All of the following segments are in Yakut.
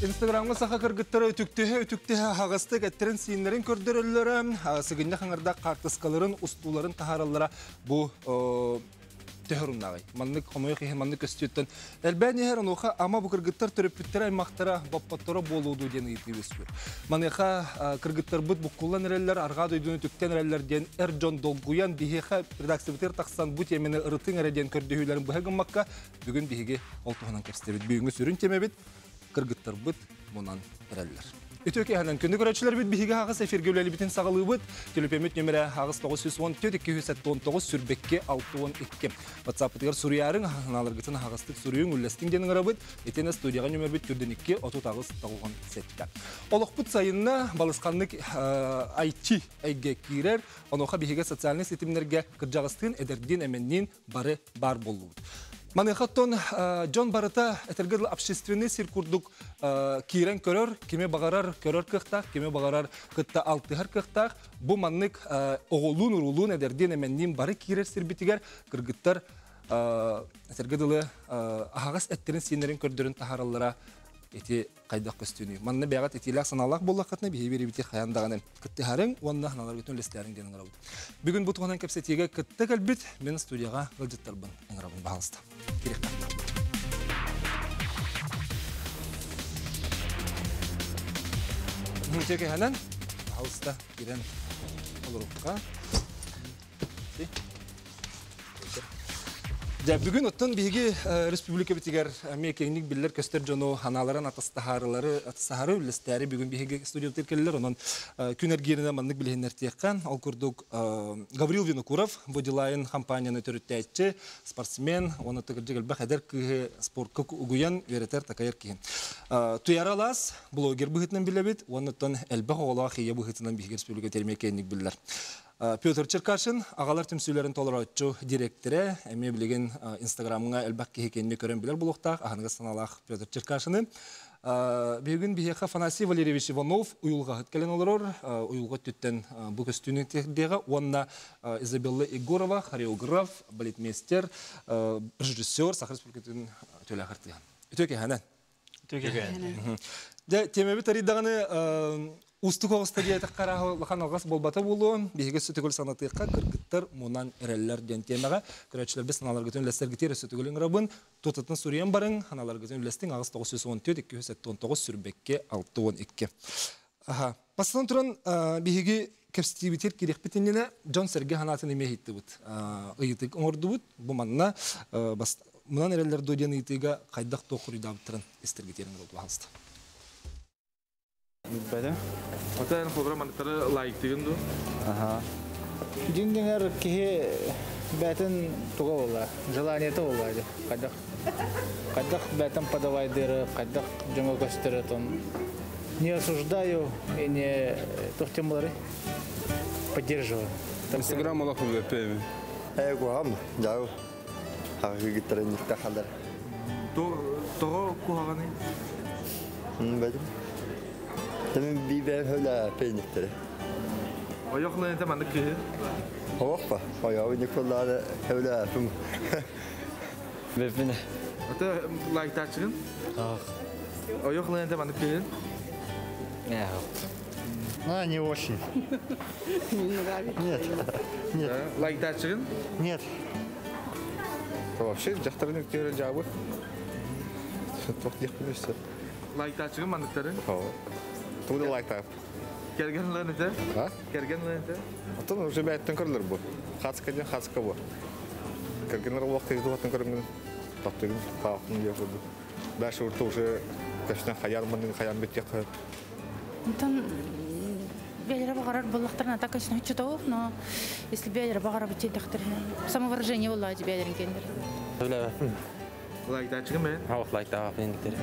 Инстаграмҥа саха кыргыттара үтүктүһэ-үтүктүһэ аһаҕастык эттэрин-сииннэрин көрдөрөллөрө, сыгынньах аҥардах хаартыскаларын, устууларын таһаараллара бу төһө оруннааҕый? Маннык хомойуох иһин маннык көстүүттэн элбээн иһэр, онуоха ама бу кыргыттар төрөппүттэрэ аймахтара боппотторо буолуо дуу диэн ыйытыы үөскүүр. Маныаха кыргыттарбыт буккуллан эрэллэр, арҕаа дойдуну түктэн эрэллэр диэн эр дьон долгуйан биһиэхэ редакциябытыгар тахсан бу тиэмэни ырытыҥ эрэ диэн көрдөһүүлэрин быһа гыммакка бүгүн биһиги ол туһунан кэпсэтэбит. Бүгүҥҥү сүрүн тиэмэбит кыргыттарбыт мунан эрэллэр. Үтүө киэһэнэн күндү көрөөччүлэрбит биһиги аҕыс эфиргэ үлэлибитин саҕалыыбыт. Төлөпүөммүт нөмэрэ аҕыс 914 279 сүрбэкки 62. WhatsApp-ытыгар суруйаарыҥ, аналаргытын аһаҕастык суруйуҥ, үллэстиҥ диэн ыҥырабыт. Итиэннэ студияҕа нөмэрбит түрдэн 2 38 97. Олохпут сайынна балысханнык IT эйгэ киирэр. Онуоха биһиги социальнай ситимнэргэ кырдьаҕастыын, эдэрдиин, эмэнниин бары баар буоллубут. Маныаха оттон дьон барыта этэргэ дылы общественный сир курдук киирэн көрөр, кими баҕарар көрөр кыахтаах, кими баҕарар кытта алтыһар кыахтаах. Бу маннык оҕолуун-уруулуун, эдэрдиин, эмэнниин бары киирэр сирбитигэр кыргыттар этэргэ дылы аһаҕас эттэрин-сииннэрин көрдөрөн таһаараллара ити хайдах көстүүнүй? Манна бэйэҕит итиилээх санаалаах буоллаххытына, биһиги биэрибити хайаан даҕаны кыттыһарыҥ уонна санааларгытын үллэстээриҥ диэн ыҥырабыт. Бүгүн бу туһунан кэпсэтиигэ кытта кэлбит мин студияҕа ыалдьыттарбын ыҥырабын, баһаалыста. Кириэххэ. Үтүө киэһэнэн, баһаалыста, киирэн олорукка. Дьэ, бүгүн оттон биһиги республикабытыгар эмиэ киэҥник биллэр-көстөр дьону ханааларын атастаһаарылары атастаһары үллэстээри бүгүн биһиги студиябытыгар кэллилэр. Онон күн эргииринэн маннык билиһиннэртиэххэ. Ол курдук Гаврил Винокуров Бодилайн компанияны төрүттээччи, спортсмен, уонна кырдьык элбэх эдэр кыыһы спортка угуйан үөрэтэр, такайар киһи. Туяра Алаас блогер быһыытынан билэбит, уонна оттон элбэх оҕолоох ийэ быһыытынан биһиги республика эмиэ киэҥник биллэр. Петр Черкашин аҕалар түмсүүлэрин толорооччу дириэктэрэ, эмиэ билигин Инстаграмҥа элбэх киһи кинини көрөн билэр буолуохтаах, аһыныгас санаалаах Петр Черкашины. Бүгүн биһиэхэ Афанасий Валерьевич Иванов уйулҕаһыт кэлэн олорор, уйулҕа өттүттэн бу көстүүнү тиэрдиэҕэ уонна Изабелла Егорова, хореограф, балетмейстер, режиссер, Саха Республикатын үтүөлээх артыыһа. Үтүө киэһэнэн. Дьэ, тиэмэбит арыйдаҕаны уустук оҕуста диэтэххэ улахан алҕас буолбата буолуо. Биһиги өссө төгүл санатыахха, кыргыттар мунан эрэллэр диэн тиэмэҕэ көрөөччүлэрбит санааларгытын үллэстэргитигэр өссө төгүл ыҥырабын. Тутатын суруйан барыҥ, санааларгытын үллэстиҥ 8 914 279 сүрбэккэ 62. Аха. Бастатан туран, биһиги кэпсэтиибитигэр киириэхпит иннинэ дьон-сэргэ санаатын эмиэ ыйыттыбыт. Ыйытык оҥордубут. Бу манна мунан эрэллэр дуо диэн ыйытыыга хайдах туох хоруйдаабыттарын истэргитиэрин пожалуйста. Билбэтим. Ата эн холбура манныктары лайктыгын дуо? Аха. Дьиҥ-дьиҥэр киһи бээтин туга буолла, желаниета буолла дии. Хайдах хайдах бээтин подавайдыыры, хайдах дьоҥҥо көстөрө тон не осуждаю и не туох тем булары поддерживаю. Инстаграм олох билбэппин. Э куһаҕан дьау хагыгыттарын халар. Тоҕо куһаҕаный? Бэдим. Тэмин бибэ хөлө пейниктери. Ойох лэнэтэ маннык киһи. Оохпа, ойоҕу Николаары хөлө Бэппин. Ата лайктааччыгын? Ах. Ойох лэнэтэ маннык киһи. А, не очень. Не нравится. Нет. Нет. Лайктааччыгын? Нет. Вообще, дьахтарын үктүөрэ дьаабы. Туох диэхпин өссө. Лайктааччыгын манныктары? Тугу да лайктаап. Кэргэн лэнэтэ? А? Кэргэн лэнэтэ? Оттон уже бэйэттэн көрүлэр бу. Хацка диэн хацка бу. Кэргэннэр олох киһи туһаттан көрөммүн таптыгын хаахпын диэх курдук. Дальше урта уже көстөн хаяр манныгы хаян бүттүөххэ. Онтон бэйэлэрэ баҕарар буоллахтарына так конечно чутоох, но если бэйэлэрэ баҕарабыт диэтэхтэринэ самовыражение буоллаҕа дии бэйэлэрин кэннилэр. Билэбэппин. Лайктааччыгын бэйэн? Ах, лайктаабаппын диттэр.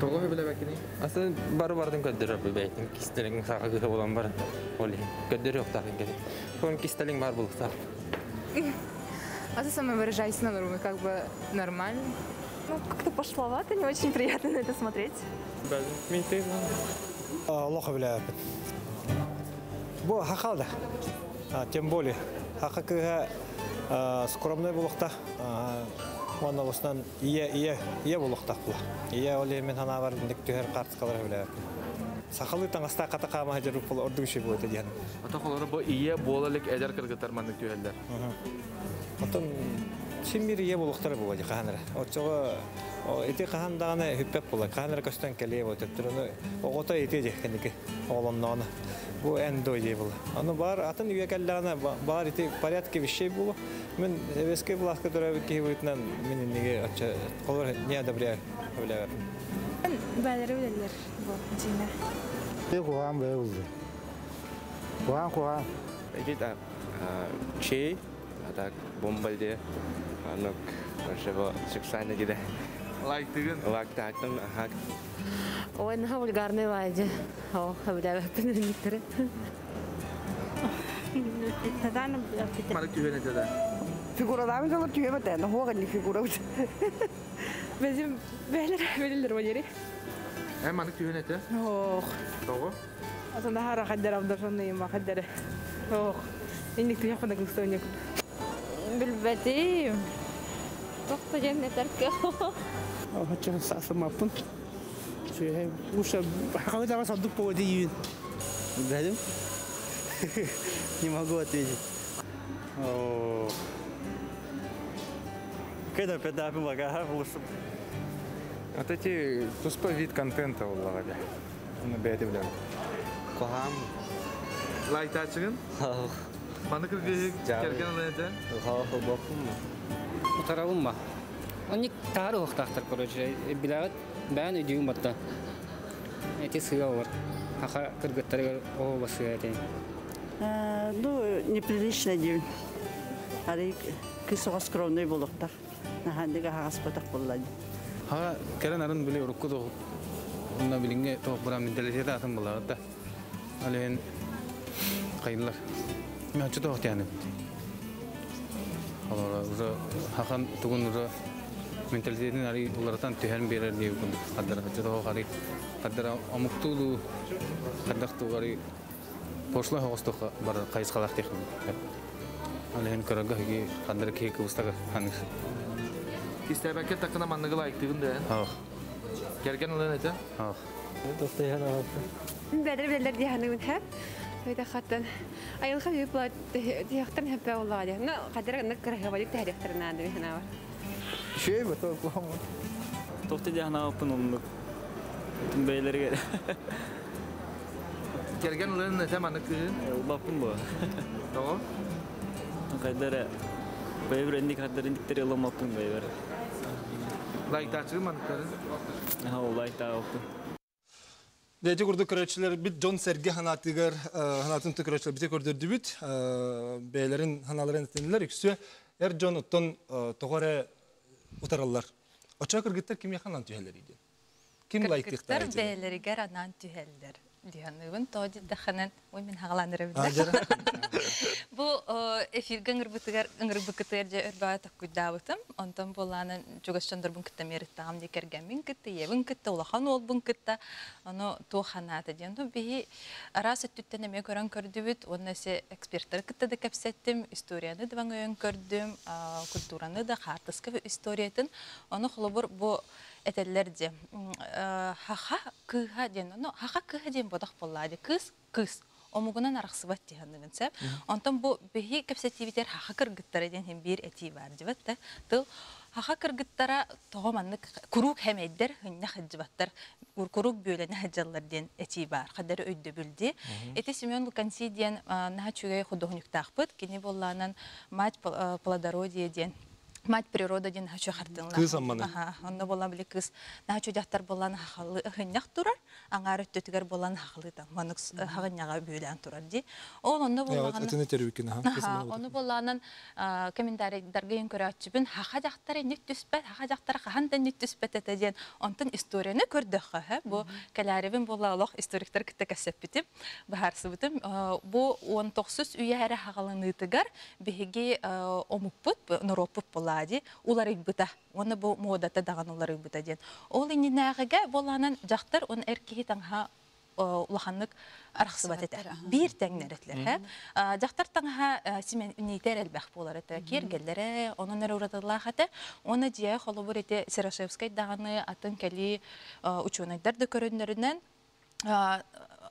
Тоҕо билэбэккиний? Асы бары бардын көрдөрөр бэйтин кистэлиҥ саха кыһы болан баран. Ол иһин көрдөрүөхтаах кэри. Кон кистэлиҥ бар булуктаах. А ты самовыражайся на нормы, как бы нормально. Ну, как-то пошловато, не очень приятно на это смотреть. Олох билээппин. Бу хахалда. Тем более хаха кыыһа скромный булукта. Уонна бустан ие ие ие булуктах була. Ие ол мен ханабар индик түһэр карточкалар билээппин. Сахалы таҥаста хата хаама хажар була ордук ши буота диэн. Ата холоро бу ие буола илик эдэр кыргыттар маннык түһэллэр. Оттон син бир ие булуктара була ди хаһан эрэ. Оччоҕо ити хаһан даҕаны хүппэт була. Хаһан эрэ көстөн кэлиэ бу төптөрүнү оҕото ити дии кэнники оҕолонноҕуна. Бу эн дой дии була. Аны бар атын үйэ кэллэҕинэ бар ити порядке вещей була. Мин советскай властка төрөөбүт киһи быһыытынан мин инниги оччо холор не одобряю билэбэппин. Бээлери билэллэр бу дьиҥэ. Куһаҕан бэйэ булду. Куһаҕан куһаҕан. Эти чей, а так бомбальде, анок вообще сексуально диде. Лайктыгын. Лайктааттым, аха. Ой, наһаа вульгарный баайдьы. О, билээбэппин инниктери. Маннык түһэн этэ да. Фигуралаабын жолор түһэбэт ээ, хуоҕа не фигура. Бэзим бээлер билэллэр Валерий. Эн маннык түһэн этэ? Ох. Тоҕо? Атында хара хаддер авдашонны хаддер. Ох. Инник түһэ хана кыстыгын Билбэтим. Тохто диэн этэркэ. Оччо саасымаппын. Уша хакалы таба сордук по дейин. Дадим? Не могу ответить. О. Когда педапим лагаха лучше. Вот эти туспа вид контента буоллаҕа дии. Оны бэйэтэ билэр. Куһаҕан. Лайктааччыгын? Маннык кыргыһы кэргэн ылан этэ? Утарабын ба. Онник таһар уохтаахтар, короче. Билэҕит, бэйэн өйдүүгүн батта. Эти сыа олор. Аха кыргыттарыгар оо басыа этин. Ну, неприлично диэн. Арый кыс оҕо скромный буолуохтаах. Наһааннык аһаҕаспатах буолла. Ха кэлэн арын били урукку тоҕ онно билиҥҥи тоҕ быраан менталитет атын булаҕыт да. Ол иһин хайыллар. Мен оччо тоҕ тиһэни. Олора уже хахан тугун уже менталитетин ари уларытан түһэн биэрэр диэбит курдук хардара оччо тоҕ ари хардара омуктуу хардах тугари пошло хоҕостуха бар хайысхалаах диэх Ол иһин көрөргө хиги хардара киһи кыбыстагар ханыыр. Кистээбэккэ такына манныгы лайктыгын да эн? Ох. Кэргэн ылан этэ? Ох. Бэдэр билэллэр диэханыгын хэп. Өйдө хаттан айылха бүү була тиһэхтэн хэппэ боллаҕа диэх. Ну, хадара ыннык кырахыбадык тэһэриэхтэрин наада биханавар. Шей бу то куһаҕан. Тохты диэханааппын оннук. Бэйлерге. Кэргэн ылан этэ маннык кыһын? Ылбаппын бу. Тоҕо? Хайдара бэйбер энник хаддар индиктери ыламаппын бэйбер. Лайктааччыгын манныктарын? Аха, лайктааппын. Дәти курдук көрөөччүлэр бит дьон сэргэ ханаатыгар ханаатын көрөөччүлэр бите көрдөрдүбүт. Бэйэлэрин ханааларын этинилер үксү эр дьон оттон тоҕо эрэ утараллар. Оччо кыргыттар кимиэхэ анаан түһэллэр диэн. Ким лайктыахтаах Кыргыттар бэйэлэригэр анаан түһэллэр. Диһаныыбын тоо диддаханан ой мин хагалаанырабын. Бу эфиргэ ыҥырбытыгар ыҥырбыкытыгар дьэ өрбөҕө таккуйдаабытым. Онтон буоллаанан чугас дьоннорбун кытта мерыттаҕым дии кэргэммин кытта, ийэбин кытта, улахан уолбун кытта ону туох ханаата диэн. Ну биһи араас өттүттэн эмиэ көрөн көрдүбүт уонна се эксперттары кытта да кэпсэттим, историяны да өйөн көрдүм, культураны да, хаартыска историятын. Ону холобур бу этэллэр дии хаха кыыһа диэн, ну хаха кыыһа диэн бодох буоллаа дии, кыыс кыыс омугунан арахсыбат дии саныыбын сөп. Онтон бу биһи кэпсэтиибитигэр хаха кыргыттара диэн иһин биир этии баар дибэт да тыл хаха кыргыттара тоҕо маннык куруук хэмэйдэр хынньа сылдьыбаттар куруук бүөлэнэ сылдьаллар диэн этии баар хадары өйдөбүл дии. Ити Семен Луканси диэн наһаа үчүгэй худуоһунньуктаахпыт кини буоллаанан мать плодородие диэн. Мать природа диэн хачу хартыынлаах. Кыыс амманы. Аха, онно буолан били кыыс наһаа дьахтар буолан хахалы ыһынньах турар, аҥаар өттүтүгэр буолан хахалыытан маннык хаҕынньаҕа бүөлээн турар дии. Ол онно буоллаҕына Этини терүкүн аха. Кыыс амманы. Ону буоллаанан комментарийдарга иһин көрөөччүбүн хаха дьахтар инник түспэт, хаха дьахтар хаһан да инник түспэт этэ диэн. Онтон историяны көрдөххө, бу кэлээрибин буолла олох историктар кытта кэпсэппитим, быһаарсыбытым. Бу 19 үйэ эрэ хаҕаланыытыгар биһиги омукпут, норуоппут буолаа дии, уларыйбыта. Уонна бу муодата даҕаны уларыйбыта диэн. Ол иннинээҕигэ буолаанан дьахтар уонна эр киһи таҥаһа улаханнык арахсыбат этэ. Биир тэҥнэр этилэр. Дьахтар таҥаһа симэниитэ элбэх буолар этэ. Киэргэллэрэ, онон эрэ уратылаах этэ. Уонна дьиэ холобур ити Серошевскай даҕаны атын кэлии учуонайдар да көрөннөрүнэн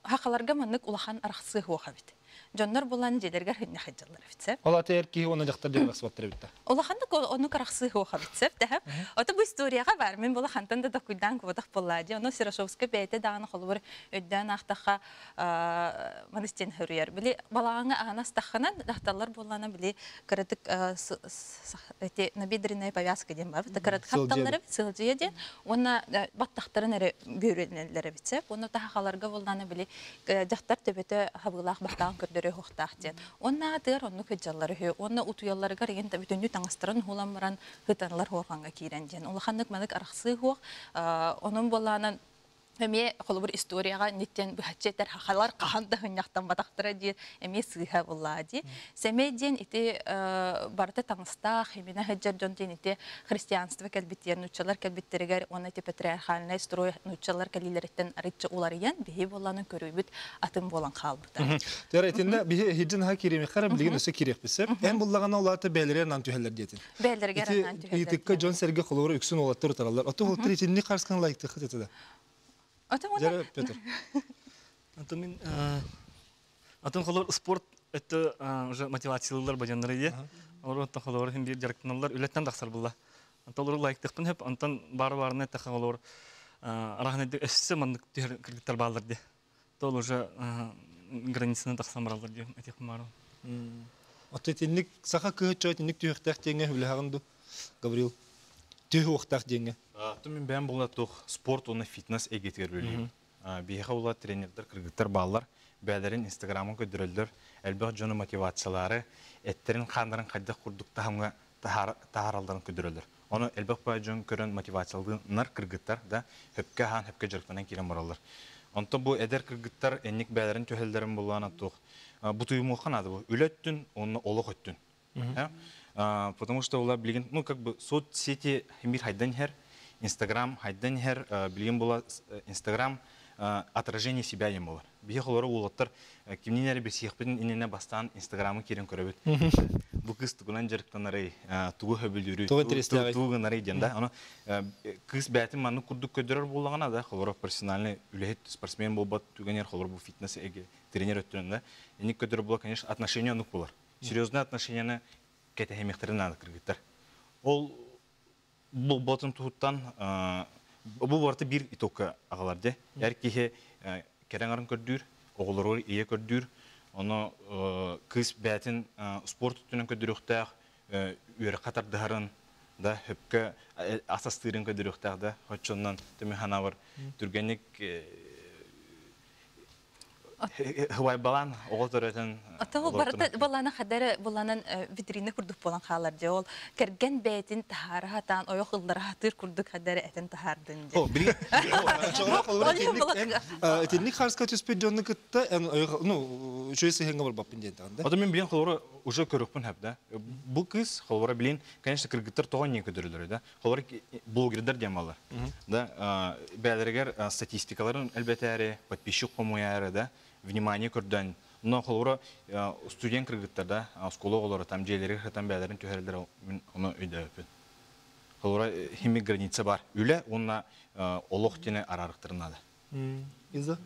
хахаларга маннык улахан арахсыы суох эбит. Дьоннор булан дьиэлэригэр хынньа сылдьаллар эбит сөп. Ол аты эр киһи уонна дьахтар диэн арахсыбаттар эбит да. Улаханнык оннук арахсыы суох эбит сөп дэһэ. Ото бу историяҕа бар. Мин була хантан да докуйдаан кубатах буоллаа дии. Ону Серошевскай бэйэтэ даҕаны холобур өйдөөн аахтахха маныстен хөрүйэр. Били балаҕаҥҥа аһана астаххынан дьахталлар буоллаана били кыратык эти набедренная повязка диэн бар. Кыратык хапталлар эбит, сылдьыйа диэн. Уонна баттахтарын эрэ бүөрүнэллэр эбит сөп. Уонна таһахаларга буоллаана били дьахтар төбөтө хабыылаах баттаҕын көрдөрө уохтаах диэн. Уонна атыгар оннук сылдьаллар үһү. Уонна утуйалларыгар игин бүтүннүү таҥастарын уһулан баран ытанылар хуорҕаҥҥа киирэн диэн. Улаханнык манык арахсыы хуох. Онон буоллаанан эмиэ холобур историяҕа ниттен быһаччы этэр хахалар хаһан да хынньахтан батахтара диэн эмиэ сыыһа буллаа дии. Сэмэй диэн ити барыта таҥастаах, именно сылдьар дьон диэн ити христианство кэлбитигэр, нууччалар кэлбиттэригэр уонна ити патриархальный строй нууччалар кэлиилэриттэн арыычча уларыйан биһи буоллаанын көрүүбүт атын буолан хаалбыта. Тера итиннэ биһи хиджин ха кириэмиххэ билигин өссө кириэхпит сөп. Эн буллаҕына улаата бээлэригэр анаан түһэллэр диэтин. Бээлэригэр анаан түһэллэр. Ыйытыкка дьон сэргэ холобура үксүн уолаттар утараллар. Ото уолаттар итинник харскан лайктыхыт этэ да. Дьэ, Петр. Атын мин атын холобур спорт өттө уже мотивациялыылар бадьаннары дии. Олор оттон холобур иһин биир дьарыктаналлар үлэттэн тахсар булла. Онтон олору лайктыхпын хөп, онтон баары баарына эттэххэ холобур араһын өссө маннык түһэр кыргыттар бааллар дии. Тол уже границаны тахсан бараллар дии этиэхпин баарым. Отто итинник саха кыһы чо итинник түһүөхтээх диэҥҥэ үлэһэҕин ду Гаврил? Түһүөхтээх диэҥҥэ. Атын мин бэйэм була туох спорт уонна фитнес эйгэтигэр үлэлиибин. Биһиэхэ ула тренердэр кыргыттар бааллар. Бэйэлэрин инстаграмын көрдөрөллөр, элбэх дьону мотивациялаары, эттэрин-хааннарын хайдах курдук таһымҥа таһааралларын көрдөрөллөр. Ону элбэх баай дьон көрөн мотивациялыыннар кыргыттар да хөпкө аһаан, хөпкө дьарыктанан киирэн бараллар. Онтон бу эдэр кыргыттар энник бэйэлэрин түһэллэрин буллаана туох бутуйумуохха наада бу үлэ өттүн уонна олох өттүн. Потому что ула билигин ну как бы соцсети мир хайдан иһэр, Инстаграм хайдан иһэр, билигин була Инстаграм отражение себя диэн буолар. Биһи холоро уолаттар кимнин эрэ билсиэхпитин иннинэ бастаан Инстаграмы киирэн көрөбүт. Бу кыыс тугунан дьарыктанарый, тугу хөбүлүүрүй, тугу гынарый диэн да. Ону кыыс бэйэтин маннык курдук көрдөрөр буоллаҕына да, холоро профессиональный үлэһит, спортсмен буолбат түгэнигэр холоро бу фитнес тренер өттүнэн да, инник көрдөрөр буола, конечно, отношения оннук буолар. Серьезное отношенияны кэтэһимиэхтэрин наада кыргыттар. Ол буолбатын туһуттан бу барыта биир итокка аҕалар дьэ. Эр киһи кэрэ аҥарын көрдүүр, оҕолоругар ийэ көрдүүр. Ону кыыс бэйэтин спорт өттүнэн көрдөрүөхтээх, үөрэххэ тардыһарын да, хөпкө ас астыырын көрдөрүөхтээх да. Оччоннон түмү санаабар түргэнник Хыбайбалаан оҕо төрөтөн Ото барыта балана хадары буланан витрина курдук буолан хаалар дьэ ол кэргэн бэйэтин таһаара хатаан ойох ыллара хатыыр курдук хадары этэн таһаардын дьэ. О, били итинник харска түспүт дьону кытта эн ну үчүгэй сыһыаҥҥа барбаппын диэн да. Ото мен билин холобура уже көрүөхпүн хөп да. Бу кыыс холобура билин конечно кыргыттар тоҕо не көдөрөлөр да. Холобура блогердар диэн балар. Да бээлэригэр статистикаларын элбэтээри, подписчик хомуйаары да, внимание көрдөөн. Но холобура студент кыргыттар да, оскуола оҕолоро там дьиэлэригэр сытан бээлэрин түһэрэллэр мин ону өйдөөбөппүн. Холобура химик граница бар. Үлэ уонна олох диэни араарыктарын наада. Иза?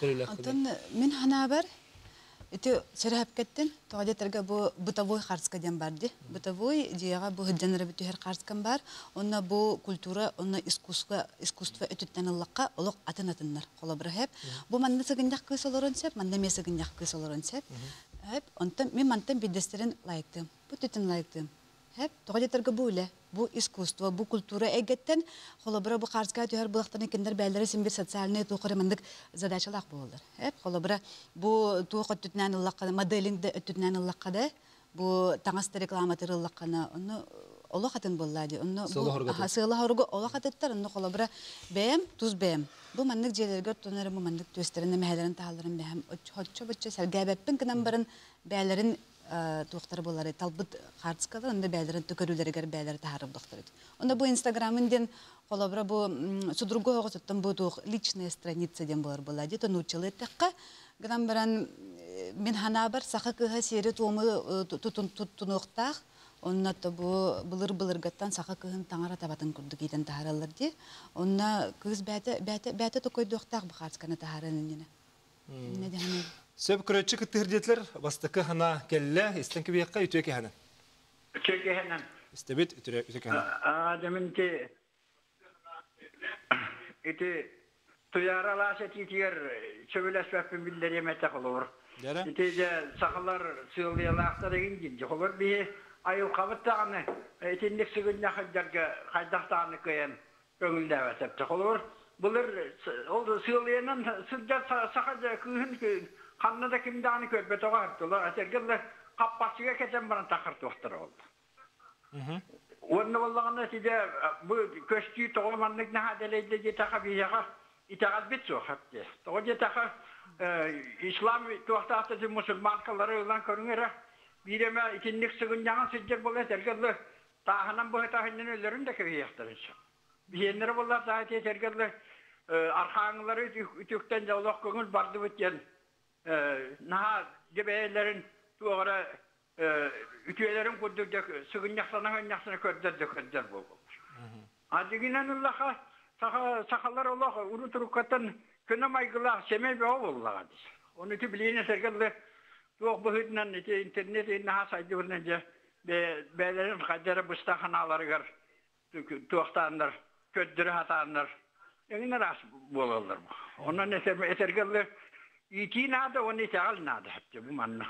Онтон мин ханаабар ити сөрөһөпкөттөн тоҕо диэтэргэ бу бытовой харска диэн бар ди. Бытовой дьиэҕэ бу сылдьан эрэ түһэр харскам бар. Онно бу культура, онно искусство, искусство өтүттэн ыллахха олох атын атыннар. Холобура хэп. Бу манна сыгынньах кыыс олорон сөп, манна эмиэ сыгынньах кыыс олорон сөп. Хэп. Онтон мин мантан биирдэстэрин лайктыым. Бу түтүн лайктыым. Хэп, тоҕо диэтэргэ бу үлэ, бу искусство, бу культура эйгэттэн, холобура бу хаарская түһэр былахтаны кинилэр бэйэлэрэ син бир социальный туох эрэ маннык задачалаах буолаллар. Эп, холобура бу туох өттүтүнэн ыллаххына, моделинг да өттүтүнэн ыллахха да, бу таҥас да рекламатыр ыллаххына, онно олох атын буоллаа дии. Онно бу сыала хоругу олох атыттар, онно холобура бэйэм, тус бэйэм. Бу маннык дьиэлэргэ оттон эрэ бу маннык түөстэрин, эмэһэлэрин таһалларын бэйэм оччо-боччо сэргээбэппин гынан баран бэйэлэрин туохтара буолары талбыт хаартыскалар онно бэйэлэрин көрүүлэригэр бэйэлэрэ таһаарар буолуохтар эбит. Онно бу инстаграмын диэн холобура бу судургу оҕотуттан бу туох личная страница диэн буолар буолла дии нууччалыы эттэххэ гынан баран мин ханаабар саха кыыһа сиэри-туому туттунуохтаах онно бу былыр-былыргаттан саха кыыһын таҥара табатын курдук иитэн таһаараллар дии. Онно кыыс бэйэтэ бэйэтэ бэйэтэ токойдуохтаах бу хаартысканы таһааран иннинэ. Сөп көрөөччү кыттыһыр диэтилэр. Бастакы хана кэллэ. Истэн кэбиһиэххэ үтүө кэһэнэн. Үтүө кэһэнэн. Истэбит үтүө кэһэнэн. Дэмин ити ити Туйаара алаас этиитигэр сөбүлэспэппин биллэриэм этэ холобур. Ити дьэ сахалар сыалыйалаахтар игин диир. Холобур биһи айылҕабыт даҕаны итинник сыгынньах сылдьарга хайдах даҕаны кыайан көҥүллээбэтэ. Холобур, былыр ол сыалыйанан сылдьар саха кыыһын ханна да ким даҕаны көрбөтөҕө артылар. Этэргэ хаппахчыга кэтэн баран тахартуохтара ол. Уонна буоллаҕына итиде бу көстүү тоҕо маннык наһаа дэлэйдэ диэтэхэ биһиэхэ итэҕэлбит суох эптиэ. Тоҕо диэтэхэ ислам туохтаах да мусульманкалары ылан көрүҥ эрэ биир эмэ итинник сыгынньаҕын сылдьар буолан этэргэ дылы тааһынан быһытаһыннан өлөрүн да кэбиһиэхтэрин сөп. Биһиэннэрэ буоллар таа тиэтэргэ дылы архааҥылары үтүктэн дьэ олох көҥүл бардыбыт диэн наһаа дьэ бэйэлэрин туох эрэ үтүөлэрин курдук дьэ сыгынньахсана-сыгынньахсана көрдөр да көрдөр буолбут. А дьигинэн ыллаха сахалар олох урут-уруккаттан көнө майгылаах сэмэй бөҕө буоллаҕа дии. Ону ити билиини сэргэ дылы туох быһыытынан ити интернет наһаа сайдыбытынан дьэ бэйэлэрин хайда эрэ быстах ханааларыгар туохтааннар көрдөрө сатааннар эҥин араас буолаллар. Онон этэргэ дылы иитии наада уонна итэҕэл наада бу манна.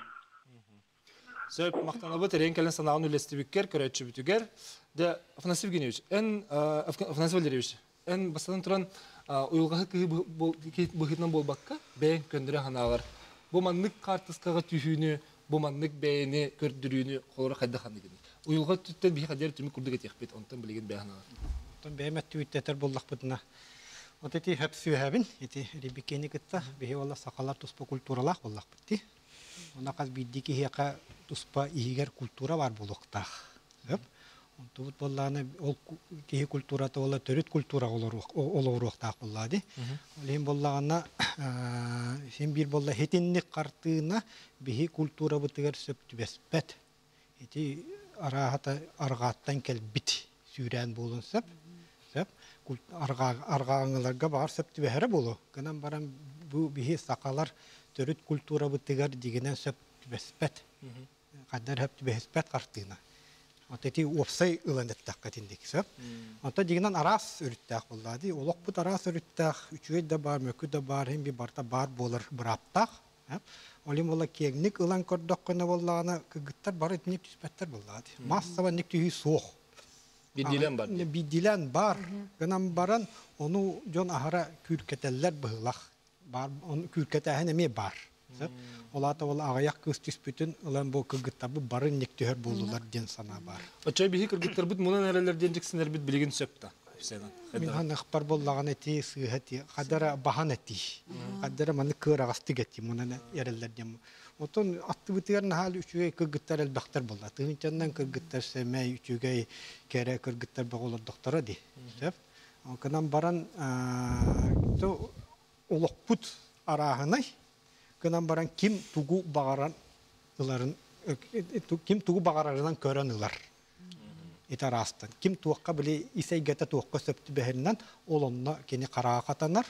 Сөп, махтанабыт эрэйин кэлэн санааҕын үллэстибиккэр, көрөөччүбүтүгэр. Дэ, Афанасий Евгеньевич, эн, Афанасий Валерьевич, эн бастатан туран уйулҕаһы кыһы быһыытынан буолбакка, бэйэҥ көннөрө санаалар. Бу маннык хаартыскаҕа түһүүнү, бу маннык бэйэни көрдөрүүнү холоро хайдах ханыгыный? Уйулҕа өттүттэн биһи хадьар түмүк курдук этиэхпит, онтон билигин бэйэ санаалар. Онтон бэйэм өттүбүттэтэр буоллахпытына, вот ити хөп сүөһэбин, ити Рибикени кытта биһи уола сахалар туспа культуралаах буоллахпыт дии. Онно хас биирдии киһиэхэ туспа иһигэр культура баар буолуохтаах. Сөп. Онтубут буоллаҕына ол киһи культурата буолла төрүт культураҕа олоруохтаах буоллаҕа дии. Ол иһин буоллаҕына син биир буолла итинник хартыына биһи культурабытыгар сөп түбэспэт. Ити арааһата арҕааттан кэлбит сүүрээн буолуон сөп. Сөп. Арҕааҥҥыларга баҕар сөп түбэһэрэ буолуо. Гынан баран бу биһи сахалар төрүт культурабытыгар дьигинэн сөп түбэспэт. Хайдах сөп түбэһиспэт хартыына. Вот эти уопсай ылан эттэххэ итинник сөп. Онтон дьигинэн араас өрүттээх буоллаа дии. Олохпут араас өрүттээх, үчүгэй да баар, мөкү да баар, иһин би барыта баар буолар бырааптаах. Ол иһин буолла киэҥник ылан көрдөххүнэ буоллаҕына кыргыттар бары итинник түспэттэр буоллаҕа дии. Маассаба инник түһүү суох. Биирдиилээн бар. Биирдиилээн бар. Гынан баран ону дьон аһара күүркэтэллэр быһыылах. Бар, ону күүркэтээһин эмиэ бар. Ол аата ол аҕыйах кыыс түспүтүн ылан бу кыргыттарбыт бары инник түһэр буоллулар диэн санаа бар. Оччо биһи кыргыттарбыт мунан эрэллэр диэн дьиксинэрбит билигин сөп да. Мин ханыхпар буоллаҕына ити сыыһа эти хадара баһан этии. Хадара маны кыараҕастык этии мунан эрэллэр диэн. Отон аттыбытыгар наһаа үчүгэй кыргыттар элбэхтэр буолла. Тыһыынчаннан кыргыттар сэмэй, үчүгэй, кэрэ кыргыттар бөҕө олордохторо дии. Сөп. Кынан баран олохпут арааһынай. Гынан баран ким тугу баҕаран ыларын ким тугу баҕарарынан көрөн ылар. Ити араастан. Ким туохха били ис эйгэтэ туохха сөп түбэһэринэн ол онно кини хараҕа хатанар.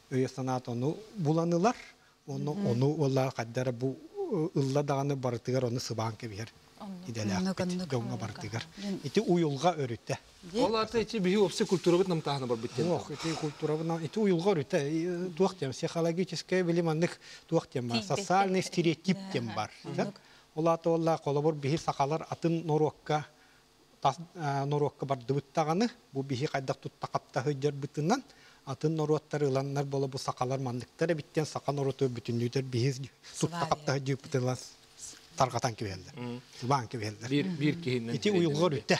Өйө-санаата ону булан ылар. Ону ону уоллар хайдара бу ылла даҕаны барытыгар ону сыбаан кэбиһэр идэлээхпит дьоҥҥо барытыгар. Ити уйулҕа өрүтэ. Ол аата ити биһи общай культурабыт намтааһына барбыт диэн. Ох, ити культурабыт ити уйулҕа өрүтэ туох диэн психологическое били маннык туох диэн бар социальный стереотип диэн бар. Ол аата буолла холобур биһи сахалар атын норуокка тас норуокка бардыбыт даҕаны бу биһи хайдах тутта-хапта сылдьарбытынан атын норуоттар ыланнар буола бу сахалар манныктар эбиттэн саха норуоту бүтүннүүтэр биһи тутта-хапта сылдьыыппытынан тарҕатан кэбиһэллэр. Сыбаан кэбиһэллэр. Биир биир киһинэн Ити уйулҕа өрүтэ.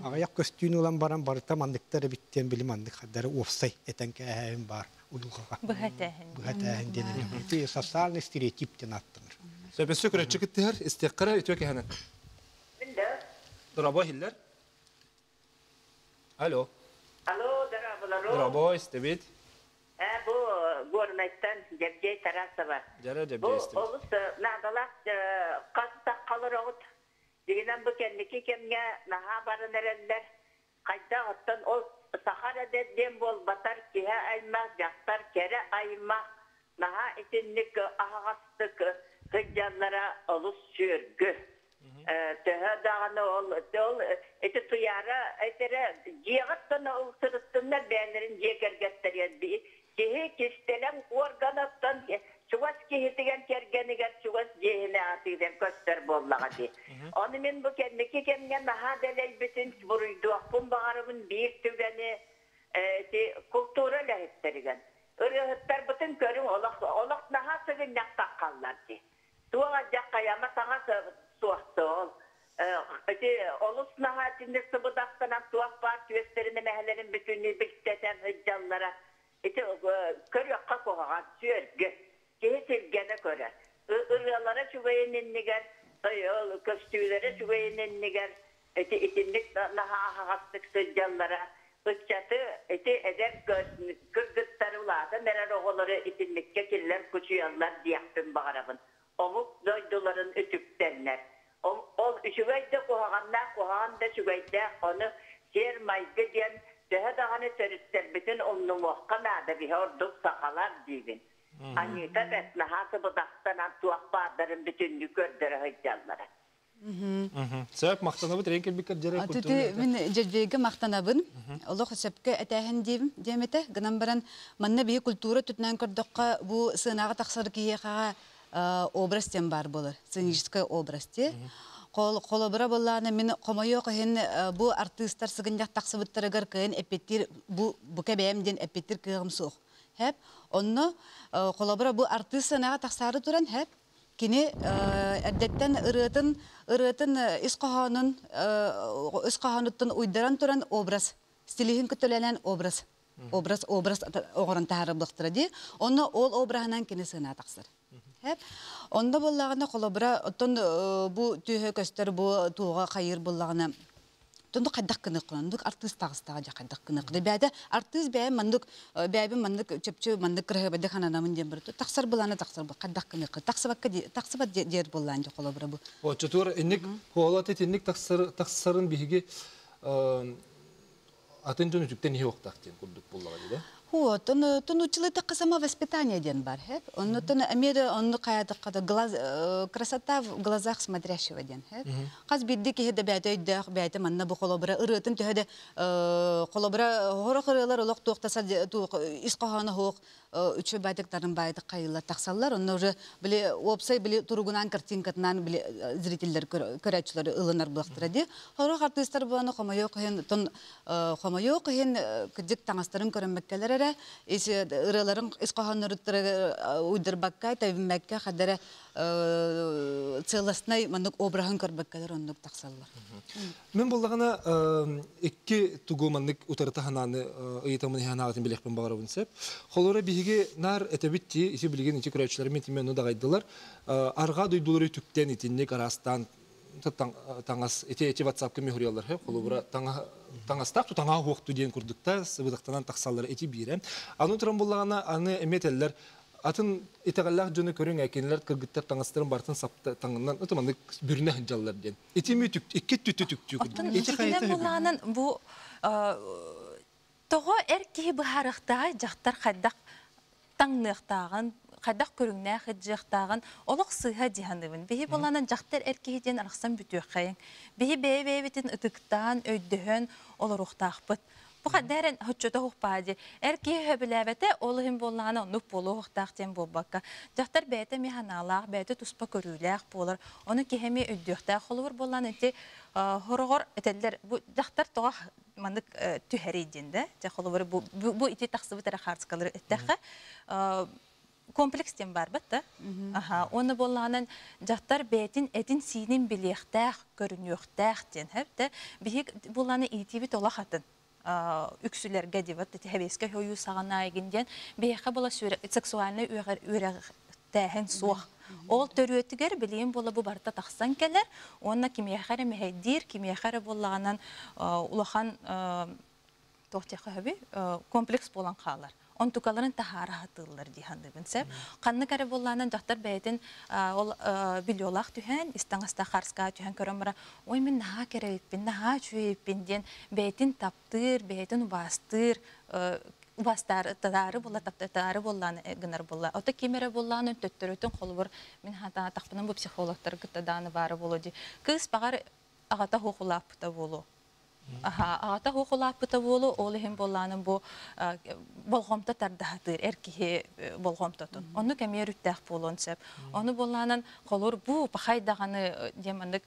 Аҕыйах көстүүнү ылан баран барыта манныктар эбит диэн били маннык хардары уопсай этэн кээһээһин баар уйулҕаҕа. Быһа этээһин. Быһа этээһин диэн эмиэ. Ити социальный стереотип диэн ааттанар. Сөбөссө көрөччү кыттыһар, истиэххэ үтүө кэһэнэн. Дорабо иһиллэр. Алло. Алло, дорооболору. Дорабо истэбит. Бу Горнайтан Дьэбдьиэй Тарасова. Дьэрэ Бу Дьэбдьиэй истэбит. олус наадалаах хас таххалар оҕут. Дьиҥинэн бу кэнники кэмҥэ наһаа баран эрэллэр. Хайдах оттон ол саха эрэ диэн буолбатар, киһи аймах, дьахтар кэрэ аймах наһаа итинник аһаҕастык сылдьаллара олус сүөргү. Төһө даҕаны ол ол ити Туйаара этэрэ дьиэҕиттэн ол сырыттыннар бэйэлэрин дьиэ кэргэттэригэр киһи кистэлэҥ уорганаттан чугас киһитигэр кэргэнигэр чугас дьиэһинэ аатыгар көстөр буоллаҕа дии. Ону мин бу кэнники кэмҥэ наһаа дэлэйбитин буруйдуохпун баҕарабын биир түгэни ити култуура үлэһиттэригэр. Ырыаһыттарбытын көрүҥ олох олох наһаа сыгынньах таххаллар дии. Туох алдьах хайама саҥа суохтуол. Ити олус наһаа итинник сыбыдахтанан туох баар түөстэрин эмэһэлэрин бүтүннүү билтэтэн сылдьаллара. Ити көрүөххэ куһаҕан, сүөргү. Киһи сиргэнэ көрөр. Ырыалара үчүгэйин иннигэр, көстүүлэрэ үчүгэйин иннигэр ити итинник наһаа аһаҕастык сылдьаллара ыччаты ити эдэр кыргыттары улаатан эрэр оҕолору итинниккэ киллэр кучуйаллар диэхпин баҕарабын. Омук дойдуларын үтүктэннэр. Ол үчүгэй да куһаҕаннаах, куһаҕан да үчүгэйдээх, ону сиэр-майгы диэн төһө даҕаны төрүттэрбитин умнумуохха наада биһи ордук сахалар диибин. Аньыыта бэрт наһаа сыбыдахтанан туох баардарын бүтүннүү көрдөрө сылдьаллара. Сөп, махтанабыт рейн кэлбиккэр дьэрэ Түтү мин дьэдьбиэгэ махтанабын. Олох сөпкө этээһин диим диэм этэ. Гынан баран манна биһи культура түтүнэн көрдөххө бу сыанаҕа тахсар киһиэхэҕэ образ диэн баар буолар. Сценический образ дии. Холобура буоллаана мин хомойуох иһин бу артыыстар сыгынньах тахсыбыттарыгар кыайан эппиттиир бу бука бэйэм диэн эппиттиир кыаҕым суох. Хэп. Онно холобура бу артыыс сыанаҕа тахсаары туран хэп Кини эрдэттэн ырыатын ырыатын ис хоһоонун ис хоһоонуттан уйдаран туран образ стилиһин көтөлөнөн образ образ образ оҥорон таһаарыллыахтара дии. Онно ол обраһынан кини сыана тахсар. Онно буоллаҕына холобура оттон бу түөһэ көстөр бу туоҕа хайыыр буоллаҕына Тонду хайдах гыныаххын, оннук артыыс таҕыстаҕа дьэ хайдах гыныаххын. Бэйэтэ артыыс бэйэм маннык бэйэбин маннык чөпчү маннык кыраһыабайдык хананамын диэн барыт. Тахсар былаана тахсар хайдах гыныаххын. Тахсыбакка тахсыбат диэр буоллаан дьэ холобура бу. Оччотугар инник хуолат итинник тахсар тахсарын биһиги атын дьон үтүктэн иһи уохтаах диэн курдук буоллаҕа дии да? Вот, он тон сама воспитание диэн бар, хэп. Оннуттан эмиэ да онну хайатыкка да глаз красота в глазах смотрящего диэн, хэп. Хас биирдии киһи да бэйэтэ өйдөөх, бэйэтэ манна бу холобура ырыатын төһө да холобура хорох ырыалар олох туохтаса ис хоһооно суох үчүгэй баайтыктарын баайтык хайыллар тахсаллар. Онно уже били уопсай били туругунан картинкатынан били зрителлер көрөөччүлэр ылынар буолахтара дии. Хорох артыыстар буоланы хомойуох иһин тон хомойуох иһин кырдьык таҥастарын көрөммөккөлөр эрэ ис ырыаларын ис хоһоонноруттара уйдурбакка тэбиммэккэ хадара целостнай маннык обраһын көрбөккөлөр оннук тахсаллар. Мен буллаҕына икки тугу маннык утарыта ханааны ыйытамын иһанаҕытын билиэхпин баҕарабын сөп. Холоро биһиги наар этэбит ти ити билигин ити көрөөччүлэр мен тиме ону даҕайдылар. Арҕаа дойдулары түктэн итинник араастаан таҥас ити эти ватсапка мехуриялар холобура таҥастаах тутаҥаа хуохту диэн курдукта сыбыдахтанан тахсаллар ити биирэ. Аны туран буллаҕына аны эметеллер атын итэҕэллээх дьону көрүҥ кинилэр кыргыттар таҥастарын барытын сапта таҥынан ытыманнык маннык бүрүнэ сылдьаллар диэн. Ити ми икки түттү түктүү Оттон итинэн булаанан бу тоҕо эр киһи быһаарыахтааҕый дьахтар хайдах таҥныахтааҕын, хайдах көрүҥнээх ыдьыахтааҕын олох сыыһа дии саныыбын. Биһи буланан дьахтар эр киһи диэн арахсан бүтүөххэйиҥ. Биһи бэйэ-бэйэбитин ытыктаан, өйдөһөн олоруохтаахпыт. Бу хаддэрен хоччото хухпаади. Эр киһи хөбүлээбэтэ, ол иһин буоллаҕына оннук буолуохтаах диэн буолбакка. Дьахтар бэйэтэ эмиэ санаалаах, бэйэтэ туспа көрүүлээх буолар. Ону киһи эмиэ өйдүөхтээх. Холобур буоллаан ити хороҕор этэллэр бу дьахтар тоҕо маннык түһэрий диэн да. Дьэ холобур бу ити тахсыбыт эрэ хаартыскалары эттэххэ комплекс диэн баар да. Аха, уонна буоллаҕынан дьахтар бэйэтин этин-сиинин билиэхтээх, көрүнүөхтээх диэн хэп биһик буоллааны иитиибит олох атын үксүлэргэ дибат хэбиэскэ хойуу саҕана эгин диэн биһиэхэ була сексуальнай үөрэхтээһин суох. Ол төрүөтүгэр билиин буола бу барыта тахсан кэлэр уонна кимиэхэ эрэ мэһэйдиир, кимиэхэ эрэ буоллаҕынан улахан туох диэххэ сөбүй комплекс буолан хаалар. Онтукаларын таһаара сатыыллар дии саныыбын сөп. Ханнык эрэ буоллаанан дьахтар бэйэтин ол билиолаах түһэн, истаҥастаах харскаа түһэн көрөн бара, ой мин наһаа кэрэбиппин, наһаа үчүгэйиппин диэн бэйэтин таптыыр, бэйэтин убаастыыр, убаастаары буолла, таптаары буоллаан гынар буолла. Ото ким эрэ буоллаан төттөрүтүн холобур мин хатаатахпынан бу психологтар кытта дааны баара буолуо дии. Кыыс баҕар аҕата суох улааппыта буолуо. Аҕата суох улааппыта буолуо, ол иһин буоллаанын бу болҕомто тардаһатыыр эр киһи болҕомтотун. Оннук эмиэ өрүттээх буолуон сөп. Ону буоллаанан холур бу пахай даҕаны диэн маннык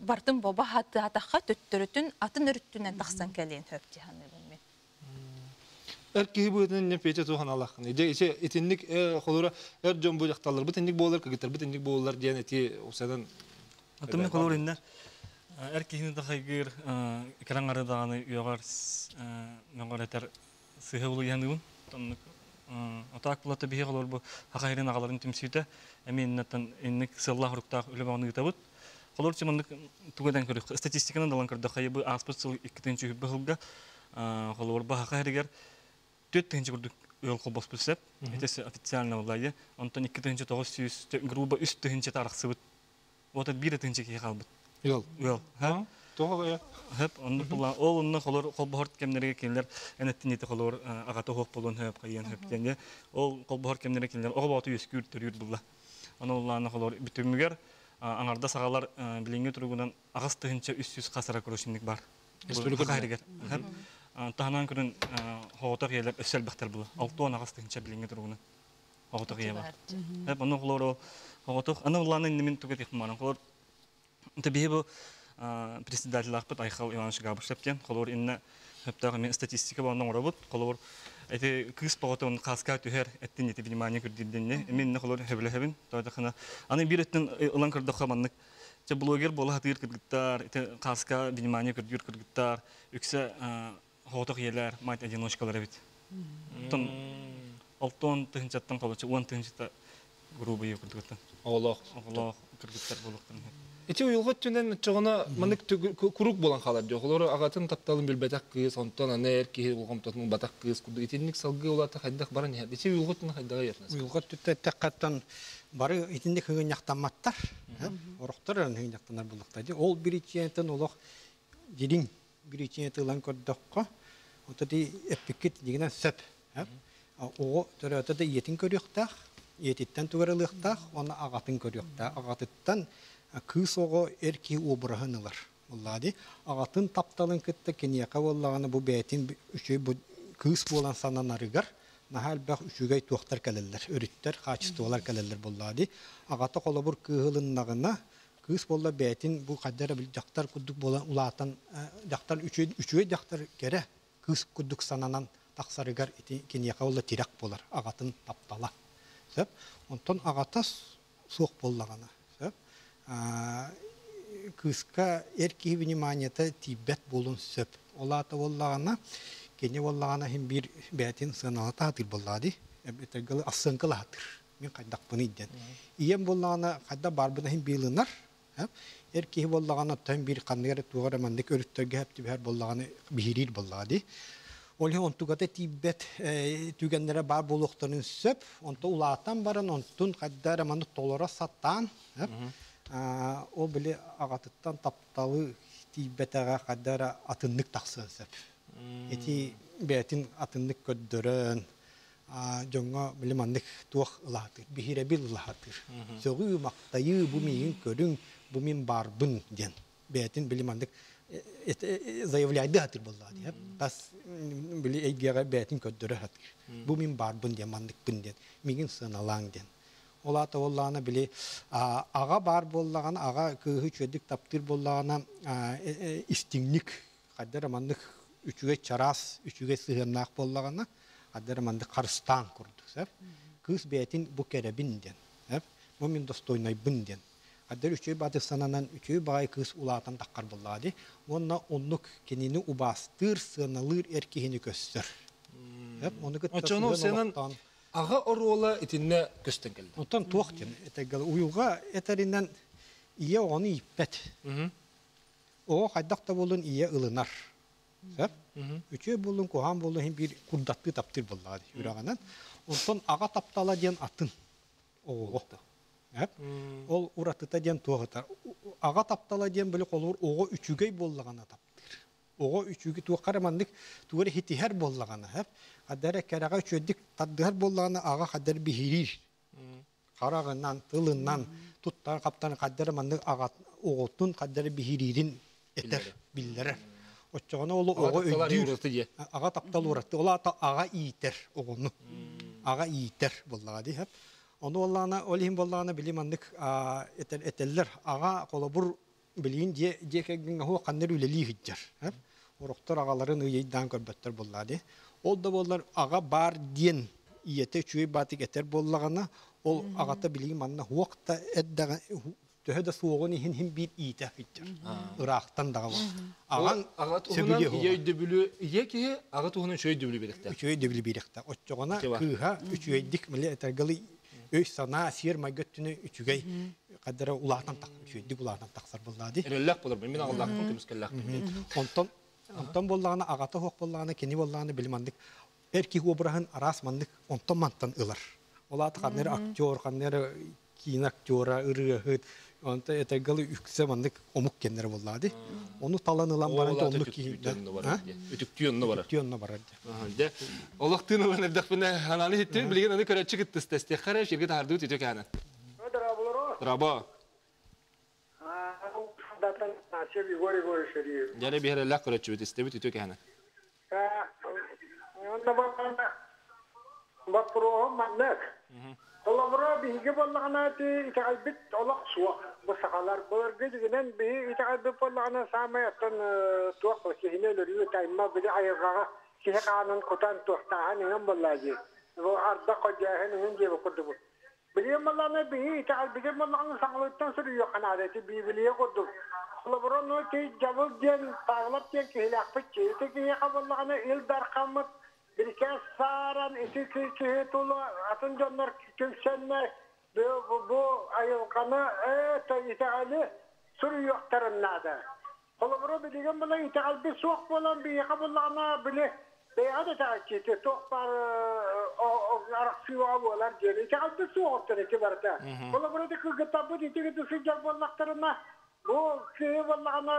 бартын боба хатыатахха төттөрүтүн атын өрүттүнэн тахсан кэлиэн сөп дии саныыбын мин. Эр киһи быһыытынан не Петя туох аналааххын. Дьэ ити итинник холура эр дьон бу дьахталларбыт инник буолар, кыргыттарбыт инник буолар диэн ити усанан Оттон мин холуур иннэр эр киһини да хайгыыр кэлэн ары даҕаны үөҕэр мөҕөр этэр сыһа улуйаныыбын. Оннук отаак булата биһи холуур бу саха сирин аҕаларын түмсүүтэ эмиэ иннаттан инник сыаллаах уруктаах үлэ бөҕөнү ыытабыт. Холуур чыманнык тугу этэн көрүөх статистиканан далан көрдөххө бу ааспыт сыл 2-тыһыынча сылга холобур бу саха сиригэр 4 тыһыынча курдук ыал холбоспут сөп. Ити официально буолла. Онтон 2900 грубо 3 тыһыынча арахсыбыт. Вот 1 тыһыынча киһи хаалбыт. Ыал. Ыал. Тоҕо Хөп, оннук була. Ол онно холор холбоһор кэмнэргэ кинилэр энеттинити холор аҕата хуох болон хөп хайыан хөп диэн. Ол холбоһор кэмнэргэ кинилэр оҕо бооту үөскүүр төрүүр булла. Аны уллаана холор бүтүмүгэр аңарда саҕалар билиҥҥи туругунан 8300 хасара короче бар. Республика хайрыгар. Таһынан көрөн хоҕотох иэлэр өссө элбэхтэр була. 68 тыһыынча билиҥҥи туругунан хоҕотох ийэ бар. Хөп, ону холор хоҕотох аны уллаана иннимин туга тихманан холор Биһи бу председателлаахпыт Айхал Иванович Габышев диэн холобур инна хөптөөх эмиэ статистика буолан оҥоробут. Холобур эти кыыс боҕотун хааска түһэр эттин ити внимание көрдүрдэнне. Эми инна холобур хөбүлэһэбин. Тойтахына аны биир өттүн ылан көрдөххө маннык чэ блогер буола хатыыр кыргыттар, ити хааска внимание көрдүүр кыргыттар үксэ хоҕотох ийэлэр, мать одиночкалар эбит. Оттон алтон тыһынчаттан холочу 10 тыһынчата грубый кыргыттан. Оҕолоох. Оҕолоох кыргыттар буолуохтарын. Ити уйулҕа өттүнэн чоҕуна маннык курук буолан хаалар дьо. Холору аҕатын тапталын билбэтэх кыыс, онтон аны эр киһи болҕомтотун ылбатах кыыс курдук итинник салгыы улаата хайдах баран иһэр. Ити уйулҕа өттүнэн хайдаҕа иһэр. Уйулҕа өттүттэн эттэххэ бары итинник хыгынньахтамматтар. Орохтор хыгынньахтанар буллахтар. Ол биричиэнтэн олох дириҥ биричиэнэ тылан көрдөххө, ото ди эппиккит дигинэн сөп. Оҕо төрөөтө да ийэтин көрүөхтээх, ийэтиттэн тугарылыахтаах, уонна аҕатын көрүөхтээх. Аҕатыттан кыыс оҕо эр киһи обраһын ылар. Буллаади аҕатын тапталын кытта киниэхэ буоллаҕына бу бэйэтин үчүгэй бу кыыс буолан сананарыгар наһаа элбэх үчүгэй туохтар кэлэллэр, өрүттэр, хаачыстыбалар кэлэллэр буллаади. Аҕата холобур кыыһылыннаҕына кыыс буолла бэйэтин бу хайда эрэ дьахтар курдук буолан улаатан дьахтар үчүгэй үчүгэй дьахтар кэрэ кыыс курдук сананан тахсарыгар ити киниэхэ буолла тирэх буолар аҕатын таптала сөп. Онтон аҕата суох буоллаҕына сөп кыыска эр киһи вниманиета тиийбэт буолуон сөп. Ол аата буоллаҕына кини буоллаҕына иһин биир бэйэтин сыаналата сатыыр буоллаҕа дии ассыаҥкалаһатыр мин хайдахпыный диэн. Ийэм буоллаҕына хайдах баарбын иһин биилынар эр киһи буоллаҕына оттон биир ханнык эрэ туох эрэ маннык өрүттэргэ сөп түбэһэр буоллаҕына биһириир буоллаҕа дии. Ол иһин онтугата тиийбэт түгэннэрэ баар буолуохтарын сөп. Онто улаатан баран онтун хайда эрэ маннык толоро сатаан ол били аҕатыттан тапталы тиийбэтэҕэ хайда эрэ атыннык тахсыан сөп. Ити бэйэтин атыннык көрдөрөн дьоҥҥо били маннык туох ылаатыр, биһирэбил ылаатыр. Сөҕүү, махтайыы, бу миигин көрүҥ, бу мин баарбын диэн. Бэйэтин били маннык Заявляйды хатыр болла ди. Тас били эйгеге бәтин көддөрө хатыр. Бу мин барбын диэн, манныкпын диэн, мигин сыаналаң диэн. Ол ата оллаана били ага бар боллаган, ага кыыһы чөдүк таптыр боллагана истиңник, каддара маннык үчүгэй чараас, үчүгэй сыһыаннаах боллагана, каддара маннык харыстаан курдук, сеп. Кыыс бэйэтин бу кэрэбин диэн, сеп. Бу мин достойнайбын диэн. Каддар үчүгэй баатык сананан үчүгэй баҕайы кыыс улаатан таххар боллаҕа ди. Уонна оннук кинини убаастыыр, сыаналыыр эр киһини көстөр. Ону кытта Оччону сыһыан сенан олохтоон аҕа оруола итиннэ көстөн кэллэ. Оттон туох диэн этэргэл уйулҕа этэринэн ийэ оҕону ииппэт. Оҕо хайдах да буоллун ийэ ылынар. Сөп? Үчүгэй буоллун, куһаҕан буоллун иһин биир курдаттыы таптыыр буоллаҕа дии үрэҕинэн. Онтон аҕа таптала диэн атын оҕоҕо. Ол уратыта диэн туох этэр? Аҕа таптала диэн били холобур оҕо үчүгэй буоллаҕына таптыыр. Оҕо үчүгэй туохха эрэ маннык тугу эрэ хитиһэр буоллаҕына, хадда эрэ кэрэҕэ үчүгэйдик тардыһар буоллаҕына аҕа хадда эрэ биһириир. Хараҕынан, тылынан туттар хаптан хадда эрэ маннык аҕа оҕотун хадда эрэ биһириирин этэр, биллэрэр. Оччоҕуна ол оҕо өйдүүр. Аҕа таптал ураты. Ол аата аҕа иитэр оҕону. Аҕа иитэр буоллаҕа дии. Ону буоллаҕына, ол иһин буоллаҕына били маннык этэллэр. Аҕа холобур билигин дьиэ дьиэ кэргэҥҥэ оһох ханна эрэ үлэлии сылдьар. Орохтор аҕаларын ыйыйдаан көрбөттөр буоллаҕа дии. Ол да буоллар аҕа баар диэн ийэтэ үчүгэй баатык этэр буоллаҕына, ол аҕата билигин манна уох да эрдэҕэ төһө да суоҕун иһин иһин биир иитэ сылдьар. Ыраахтан даҕа Аҕаҥ аҕа туһунан ийэ өйдөбүлү ийэ киһи аҕа туһунан үчүгэй өйдөбүлү биэриэхтээх. Үчүгэй өйдөбүлү биэриэхтээх. Оччоҕуна кыыһа үчүгэйдик били этэргэлий өй-санаа, сиэр-майгы өттүнэ үчүгэй хадара улаатан үчүгэйдик улаатан тахсар буоллаа дии. Эрэллээх болор мин аҕаллаахпын көмүскэллээхпин. Онтон онтон буоллаҕына аҕата суох буоллаҕына кини буоллаҕына били маннык эр киһи обраһын араас маннык онтон мантан ылар. Ол аата ханна эрэ актер, ханна эрэ киинэ актера, ырыаһыт, онто этэргалы үксэ маннык омук кэннэрэ буоллаҕа дии. Ону талан ылан баран оннук киһи үтүктүү онно барар. Үтүктүү онно барар. Дьэ, олох тыын ылан эрдэхпинэ анааны иһиттим, билигин аны көрөөччү кыттыста. Истиэххэ эрэ, эфиргэ таһаардыбыт үтүө кэһэнэн. Дорообо. Егор Егорович Дьэ, биһирэллээх көрөөччүбүт истэбит үтүө кэһэнэн. Боппуруоһум маннык. Холобура, биһиги буоллаҕына итэҕэлбит олох суох. Бу сахалар былыргы дьиҥинэн биһи итэҕэлбит буоллаҕына саамай оттон туох киһини өлөрүү тайма били айылҕаҕа киһи хаанын кутан туохтааһын иҥэн буоллаа дии. Бу ардах ходьооһун иҥин диэбит курдук. Билигин буоллаҕына биһи итэҕэлбитин буоллаҕына саҥалыттан суруйуохха наада ити Библия курдук. Холобура, ну ити дьабыл диэн Павлов диэн киһилээхпит ити киһиэхэ буоллаҕына Ил Дархаммыт бирикээс сааран ити киһи тула атын дьоннор түмсэннэр бу айылҕаны итэҕэли суруйуохтарын наада. Холобура, билигин була итэҕэлбит суох буолан биһиэхэ буллаҕына били бэйэҕэ да итэҕэччити туох баар арахсыыга буолар диэн итэҕэлбит суох оттон ити барыта. Холобура, ити кыргыттарбыт ити кытта сылдьар буоллахтарына бу киһи буоллаҕына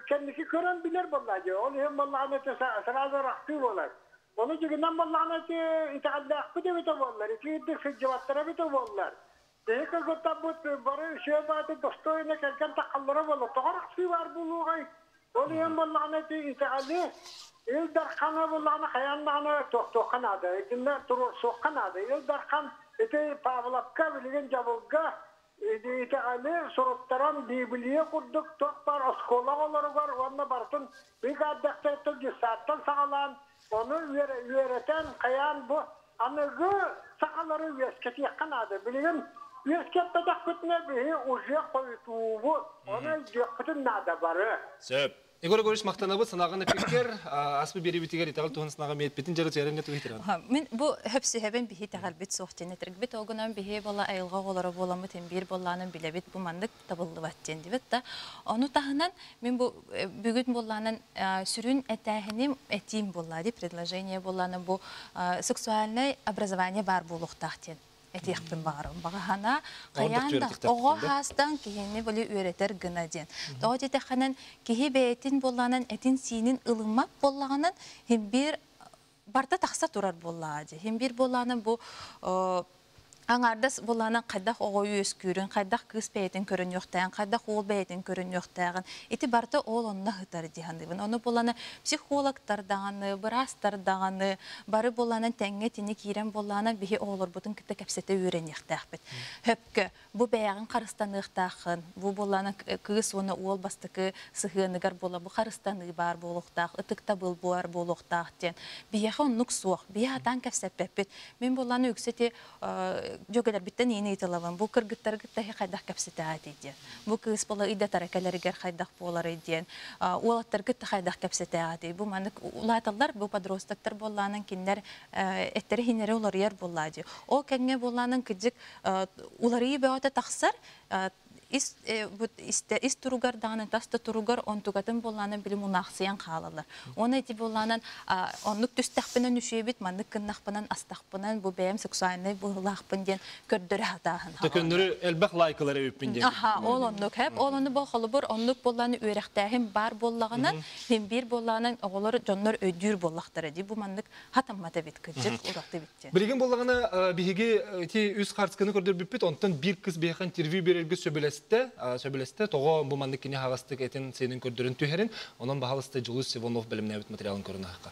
кэнники көрөн билэр буоллаа дии. Ол иһин буоллаҕына ити сразу арахсыы буолар. Ону дьигинэн буоллаҕына ити итэҕэллээхпит эбитэ буоллар, ити үрдүк сылдьыбаттара эбитэ буоллар Биһи кыргыттарбыт бары үчүгэй баҕайытык достойно кэргэн таххаллара буолла. Тоҕо арахсыы баар буолуоҕай? Ол иһин буоллаҕына ити итэҕэли Ил Дархана буоллаҕына хайаан даҕаны туохтуохха наада. Итиннэ туруорсуохха наада. Ил Дархан ити Павловка билигин дьабылга итэҕэли суруттаран Библия курдук туох баар оскуола оҕолоругар уонна барытын бригадахтарыттан детсадтан саҕалаан ону үөрэтэн хайаан бу аныгы сахалары үөскэтиэххэ наада. Билигин үөскэппэтэхпитинэ биһи уже хойутуубут. Ону өйдүөхпүтүн наада бары. Сөп. Егор Егорович махтанабыт санааҕын эппиккэр, аспы биэриибитигэр итэҕэл туһун санааҕа миэтпитин дьарык эрэнне туһитиран. Мин бу хөпсүһэбин биһи итэҕэлбит суох диэн этэргибит огунан биһи була айылҕа оҕолоро буоламмыт биир буоллаанын билэбит бу маннык табыллыбат диэн дибит да. Ону таһынан мин бу бүгүн буоллаанан сүрүн этээһиним этиим буолла ди предложение буоллаана бу сексуальное образование баар буолуохтаах диэн этиэхпин баҕарабын. Баҕаһана хайаан да оҕо хаастан киһини били үөрэтэр гына диэн. Тоҕо диэтэххинэн киһи бэйэтин буоллаанан этин-сиинин ылыммат буоллаҕынан хим биир барда тахса турар буоллаҕа дии. Хим биир буоллаанан бу. Аҥаардас буоллаҕына хайдах оҕо үөскүүрүн, хайдах кыыс бэйэтин көрүнүөхтээҕин, хайдах уол бэйэтин көрүнүөхтээҕин ити барыта ол онно сытар дии саныыбын. Ону буоллаҕына психологтар даҕаны, быраастар даҕаны бары буоллаҕына тэҥҥэ итини киирэн буоллаҕына биһи оҕолорбутун кытта кэпсэтэ үөрэниэхтээхпит. Хөпкө бу бэйэҕин харыстаныахтааххын, бу буоллаҕына кыыс уонна уол бастакы сыһыаныгар буола бу харыстаныы баар буолуохтаах, ытыктабыл баар буолуохтаах диэн. Биһиэхэ оннук суох. Биһи сатаан кэпсэппэппит. Мин буоллаҕына үксэ ити дьүөгэлэрбиттэн иин ыйыталабын. Бу кыргыттары кытта хайдах кэпсэтэҕитий диэн. Бу кыыс буола ыйдатара кэлэригэр хайдах буоларый диэн. Уолаттары кытта хайдах кэпсэтэҕитий. Бу маннык улааталлар, бу подростоктар буоллаанан кинилэр эттэрэ-иһиннэрэ уларыйар буоллаа дии. Ол кэмҥэ буоллаанан кырдьык уларыйыы бөҕөтө тахсар ис ис туругар даҕаны тас да туругар онтугатын буоллаанан били мунаахсыйан хаалаллар. Уонна ити буоллаанан оннук түстэхпинэн үчүгэйбит, маннык гыннахпынан астахпынан бу бэйэм сексуальнай быһыылаахпын диэн көрдөрө сатааһын. Көннөрү элбэх лайкалар эбиппин диэн. Аха, ол оннук. Хэп ол ону бу холобур оннук буоллааны үөрэхтээһин баар буоллаҕына, син биир буоллаҕынан оҕолор дьоннор өйдүүр буоллахтара дии. Бу маннык хатаммат эбит кырдьык ураты эбит диэн. Билигин буоллаҕына биһиги ити үс хаарысканы көрдөрбүппүт, онтон биир кыс биһиэхэ интервью биэрэргэ сөбүлэстэ, сөбүлэстэ. Тоҕо бу маннык кини аһаҕастык этин сиэнин көрдөрөн түһэрин, онон баһалыста Дьулус Иванов бэлэмнээбит материалын көрөн аһахха.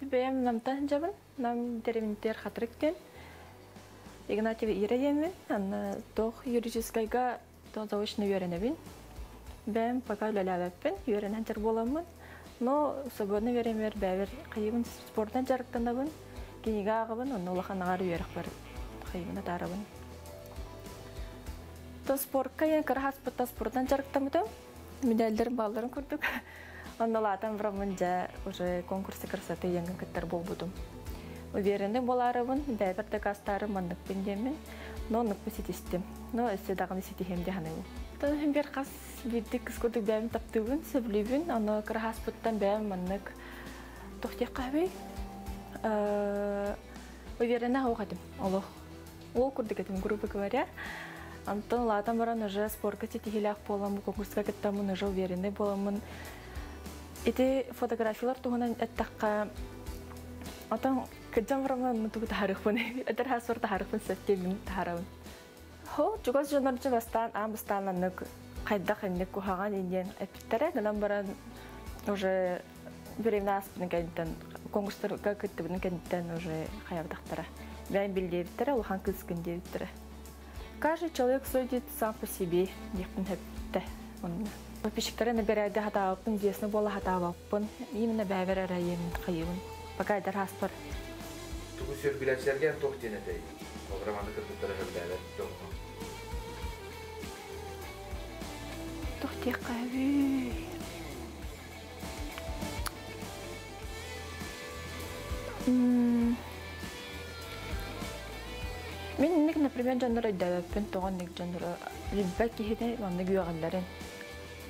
Бэйэм намтан дьабын, нам деревинтер хатырык диэн. Игнатьева Ира диэммин, анна туох юридическайга заочно үөрэнэбин. Бэйэм пока үлэлээбэппин, үөрэнэн дьар буоламмын. Но свободно үөрэммэр бэйэбэр хайыбын спортан дьарыктанабын, кинигэ ааҕабын, онно улахан аҕар үөрэх бар хайыбын атаарабын. То спортка я кыра хаспытта спортан дьарыктаммытым. Медальдерин балларын курдук. Онно лаатан бараммын дьэ уже конкурсы красоты диэҥҥэ кыттар буолбутум. Уверенный буолаарыбын, бэйэбэр дакаастаарым манныкпын диэммин, но оннукпун ситистим. Но өссө даҕаны ситиһиэм дии саныыбын. Оттон бир хас биирдик кыс курдук бэйэм таптыыбын, сөбүлүүбүн. Ону кыраһааспыттан бэйэм маннык туох диэххэ сөбүй? Уверена суох этим олох. Ол курдук этим, грубо говоря. Антон улаатан баран уже спортка ситиһиилээх буоламмын, конкурска кыттаммын, уже уверенный буоламмын. Ити фотографиялар туһунан эттэххэ, отон кырдьан бараммын тугу таһаарыахпын, этэр хаспар таһаарыахпын сөп диэммин таһаарабын. Хо, чугас дьоннорчу бастаан аан бастаан аннык хайдах инник куһаҕан диэн эппиттэрэ, гынан баран уже беременна ааспытын кэнниттэн конкурстарга кыттыбытын кэнниттэн уже хайабатахтара. Бэйэм биллиэбиттэрэ, улахан кыыскын диэбиттэрэ. Каждый человек судит сам по себе диэхпин сөптө. Онно. Подписчиктары набирайды хатаабаппын, известно буола хатаабаппын. Именно бэйэбэр эрэ хайыбын. Пока эдэр хаспар. Тугу сүргүлэчилэргэ туох диэн этэй? Программаны кыргыттара сөбүлээбэт дьоҥҥо. Туох диэххэ сөбүй? Мин инник, например, дьоннор өйдөөбөппүн, тоҕо инник дьоннору билбэт киһини маннык үөҕэллэрин.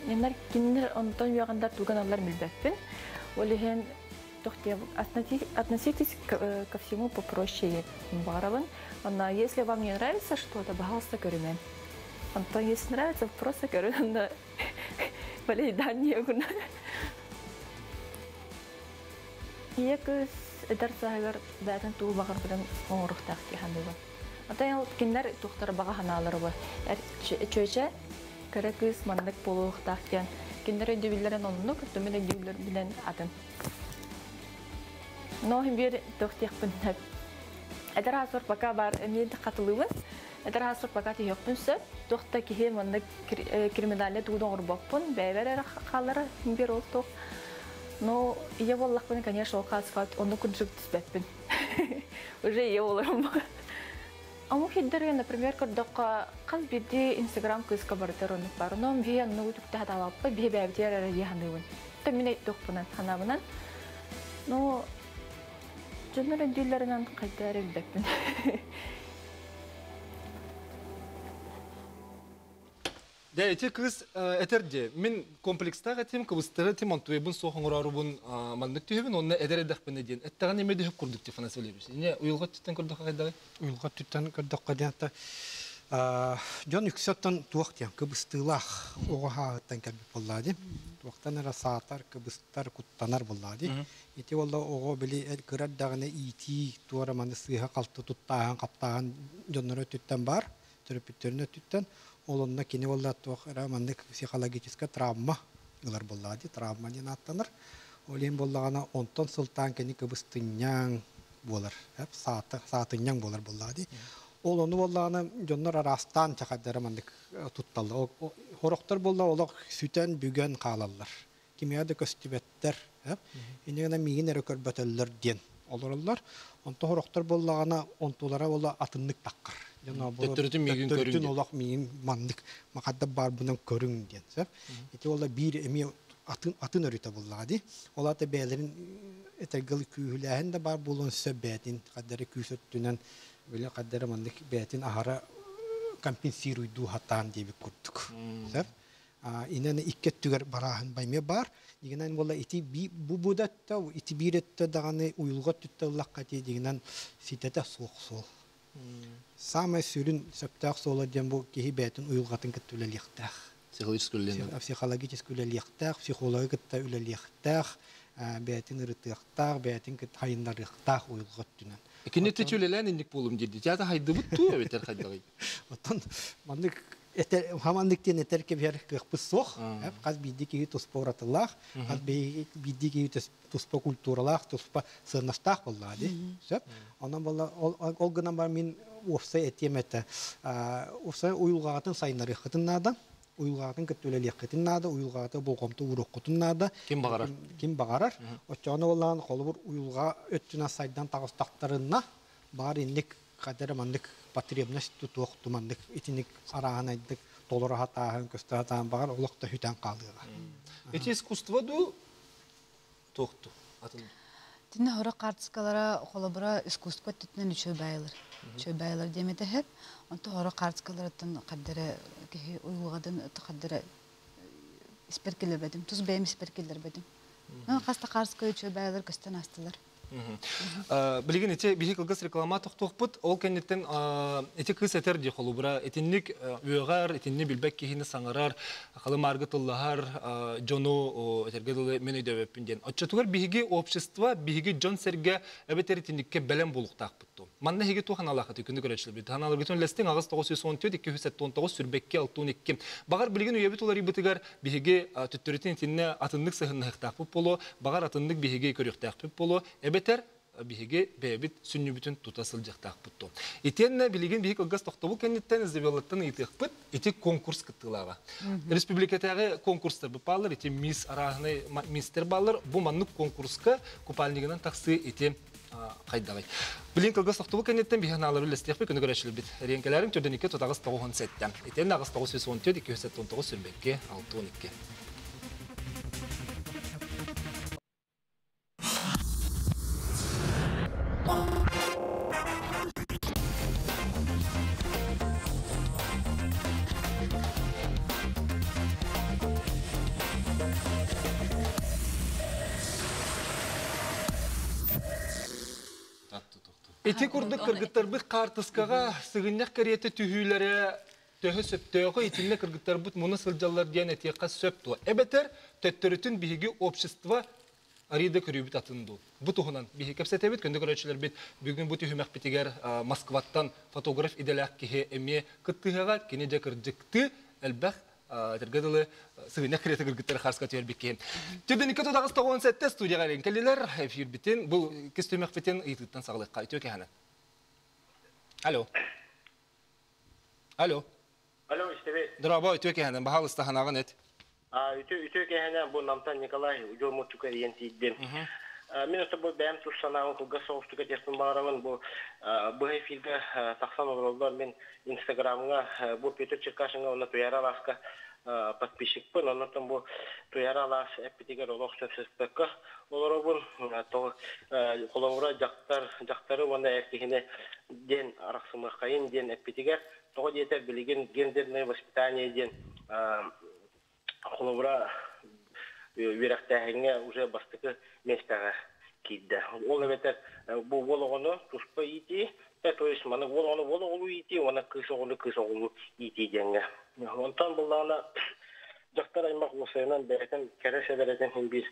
Кинилэр кинилэр онтон үөҕэннэр тугу гыналлар билбэппин. Ол иһин туох диэн относитесь ко всему попроще баҕарабын. Онно если вам не нравится что-то, пожалуйста, көрүмэн. Онтон если нравится, просто көрүн, онно валидание гына. Ийэ кыыс эдэр сааһыгар бэйэтин тугу баҕарбытын оҥоруохтаах дии саныыбын. Оттон кинилэр туохтара баҕа санаалара бу. Чүөчэ кыра кыыс маннык буолуохтаах диэн кинилэр өйдөбүллэрин оннук, мин өйдөбүллэрбинэн атын. Но биир туох диэхпин сөп. Эдэр ааспар пока баар эмиэ хатылыыбын. Эдэр ааспар пока түһүөхпүн сөп. Туох да киһи маннык криминальнай тугу да оҥорбоппун. Бэйэбэр эрэ хаалара биир ол туох. Но ийэ буоллахпына, конечно, ол хаасфат онно курдук түспэппин. Уже ийэ буоларым. Омук сирдэргэ, например, көрдөххө, хас биирдии Инстаграм кыыска барытар оннук бар. Онон биһи оннугу түктэ хатаабаппыт, биһи бэйэбитигэр эрэ дии саныыбын. Мин өйдөхпүнэн, санаабынан. Ну, дьоннор өйдүүллэринэн хайда эрэ билбэппин. Дэ ити кыз этер де, мин комплекстаах этим, кыбыстары этим, онтуйбун суох оҥорорубун маннык түһэбин, онно эдэр эдэхпинэ диэн. Эттэҕин эме дөһөп курдук Тифана Васильевич. Ине уйулҕа өттүттэн көрдөххө хайдаҕый? Уйулҕа өттүттэн көрдөххө диэн дьон үксэттэн туох диэн кыбыстыылаах оҕо хааһыттан кэлбит буоллаа дии. Туохтан эрэ саатар, кыбыстар, куттанар буоллаа дии. Ити буолла оҕо били кыра эрдэҕинэ иитии туора маны сыыһа-халты туттааһын, хаптааһын дьонноро өттүттэн баар. Төрөппүттэрин өттүттэн ол онно кини буолла туох эрэ маннык психологическай травма ылар буоллаҕа дии, травма диэн ааттанар. Ол иһин буоллаҕына онтон сылтаан кини кыбыстынньаҥ буолар, саатынньаҥ буолар буоллаҕа дии. Ол ону буоллаҕына дьоннор араастаан чахайдара маннык тутталлар. Сорохтор буолла олох сүтэн бүгэн хаалаллар. Кимиэхэ да көстүбэттэр. Инньэ гынан миигин эрэ көрбөтөллөр диэн олороллор. Онто сорохтор буоллаҕына онтулара буолла атыннык таххар. Төттөрүтүн миигин көрүҥ диэн. Олох миигин маннык махадда баарбынан көрүҥ диэн. Сөп. Ити буолла биир эмиэ атын атын өрүтэ буоллаҕа дии. Ол аата бэйэлэрин этэргэл күүһүлээһин да баар буолуон сөп бэйэтин хаддары күүс өттүнэн били хаддары маннык бэйэтин аһара компенсируйдуу хатаан диэбит курдук. Сөп. Инэн икки өттүгэр барааһын баймы бар. Дигинэн буолла ити бу будатта ити биир өттө даҕаны уйулҕа өттүттэ ыллахха ти дигинэн ситэтэ суох суол. Самай сүрүн сөптөөх суола диэн бу киһи бэйэтин уйулҕатын кытта үлэлиэхтээх. Психологически үлэлиэхтээх, психологы кытта үлэлиэхтээх, бэйэтин ырытыахтаах, бэйэтин кытта хайыннарыахтаах уйулҕа өттүнэн. Кини үлэлээн инник буолум диирди. Театр хайдыбыт туу эбэтэр хайдагый? Оттон маннык хаманнык диэн этэр кэбиһэр кыахпыт суох. Хас биирдии киһи туспа уратылаах, хас биирдии киһи туспа культуралаах, туспа сыаннастаах буоллаҕа дии. Сөп. Онон буолла ол гынан баран мин уопсай этиэм этэ. Уопсай уйулҕаҕытын сайыннарыаххытын наада. Уйулҕаҕытын кытта үлэлиэххитин наада, уйулҕаҕыта болҕомто ууруоххутун наада. Ким баҕарар. Ким баҕарар. Оччоҕуна буоллаҕына холобур уйулҕа өттүнэн сайдан таҕыстахтарына баар инник хадара маннык потребность тутуох туманнык итинник арааһынайдык толоро сатааһын көстө сатаан баҕар олох да сүтэн хаалыаҕа. Ити искусство дуу туохту атын Тинне хоро карточкалара холобура искусство өттүнэн үчүгэй баайылар. Үчүгэй баайылар диэм этэ сөп. Онто хоро карточкаларыттан хардара киһи уйулҕадан хардара испэр киллэрбэтим. Тус бэйэм испэр киллэрбэтим. Хас да карточка үчүгэй баайылар көстөн аастылар. Билигин ити биһи кылгас реклама тохтуохпут. Ол кэнниттэн ити кыыс этэр дии холобура итинник үөҕэр, итинни билбэт киһини саҥарар, халы-мааргы тыллаһар дьону этэргэ дылы мин өйдөөбөппүн диэн. Оччотугар биһиги общество, биһиги дьон-сэргэ эбэтэр итинниккэ бэлэм буолуохтаахпыт дуу? Манна эһиги туох аналаахыт күнү көрөөччүлэрбит? Аналаргытын үллэстиҥ 8 914 279 сүрбэкки 62. Баҕар билигин үйэбит уларыйбытыгар биһиги төттөрүтүн итиннэ атыннык сыһыннаһыктаахпыт буолуо, баҕар атыннык биһиги көрүөхтээхпит буолуо, эбэтэр биһиги бэйэбит сүнньүбүтүн тута сылдьыахтаахпыт дуо. Итиэннэ билигин биһиги кылгас тохтобул кэнниттэн Изабеллаттан ыйытыахпыт ити конкурс кыттыылааҕа. Республикатааҕы конкурстар бааллар, ити мисс арааһынай мисстер бааллар. Бу маннык конкурска купальнигынан тахсыы ити хайдаҕый. Билин кылгас тохтобул кэнниттэн биһи анаалары үллэстиэхпит күнү көрөөччүлэрбит. Эриэҥкэлээрим төрдүнүккэ тутаҕас 97. Итиэннэ аҕыс 914 279 сүрбэкки 62. Ити курдук кыргыттарбыт хаартыскаҕа сыгынньах кэриэтэ түһүүлэрэ төһө сөптөөҕө итиннэ кыргыттарбыт муна сылдьаллар диэн этиэххэ сөп дуо? Эбэтэр төттөрүтүн биһиги общество арыйда көрүүбүт атын дуу? Бу туһунан биһиги кэпсэтэбит. Күндү көрөөччүлэрбит, бүгүн бу түһүмэхпитигэр Москваттан фотограф идэлээх киһи эмиэ кыттыһыаҕа. Кини дьэ кырдьыктыы элбэх этэргэ дылы сыгынньах кириэти кыргыттары харска түһэрбит киһи. Түрдүнүккэ тутаҕыс 97 студияға эрин кэллилэр. Эфирбитин, бу кис түмэхпитин ыйытыыттан саҕалыахха. Үтүө кэһэни. Алло. Алло. Алло, истеби. Дорообо, үтүө кэһэни. Баһаалыста ханаҕын эт. Үтүө кэһэни бу Намтан Николай удьуор эрийэн тиийдим. Мин өссө бу бэйэм тус санаабын кылгас соҕустук этиэхпин баҕарабын. Бу быһа эфиргэ тахсан олороллор. Мин Инстаграмҥа бу Петр Черкашиҥҥа уонна Туйаара Алааска подписчикпын. Оннуттан бу Туйаара Алаас эппитигэр олох сөпсөспөккө олоробун. Холобура дьахтар, дьахтары уонна эр киһини диэн арахсымыаххайын диэн эппитигэр, тоҕо диэтэр билигин гендерное воспитание диэн Холобура үөрэхтээһиҥҥэ уже бастакы миэстэҕэ киирдэ. Ол эбэтэр бу уол оҕону туспа иитии, то есть маны уол оҕону уол оҕолуу иитии уонна кыыс оҕону кыыс оҕолуу иитии диэҥҥэ. Онтон буллаҕына дьахтар аймах уопсайынан бэйэтин кэрэ сэбэрэтин иһин биир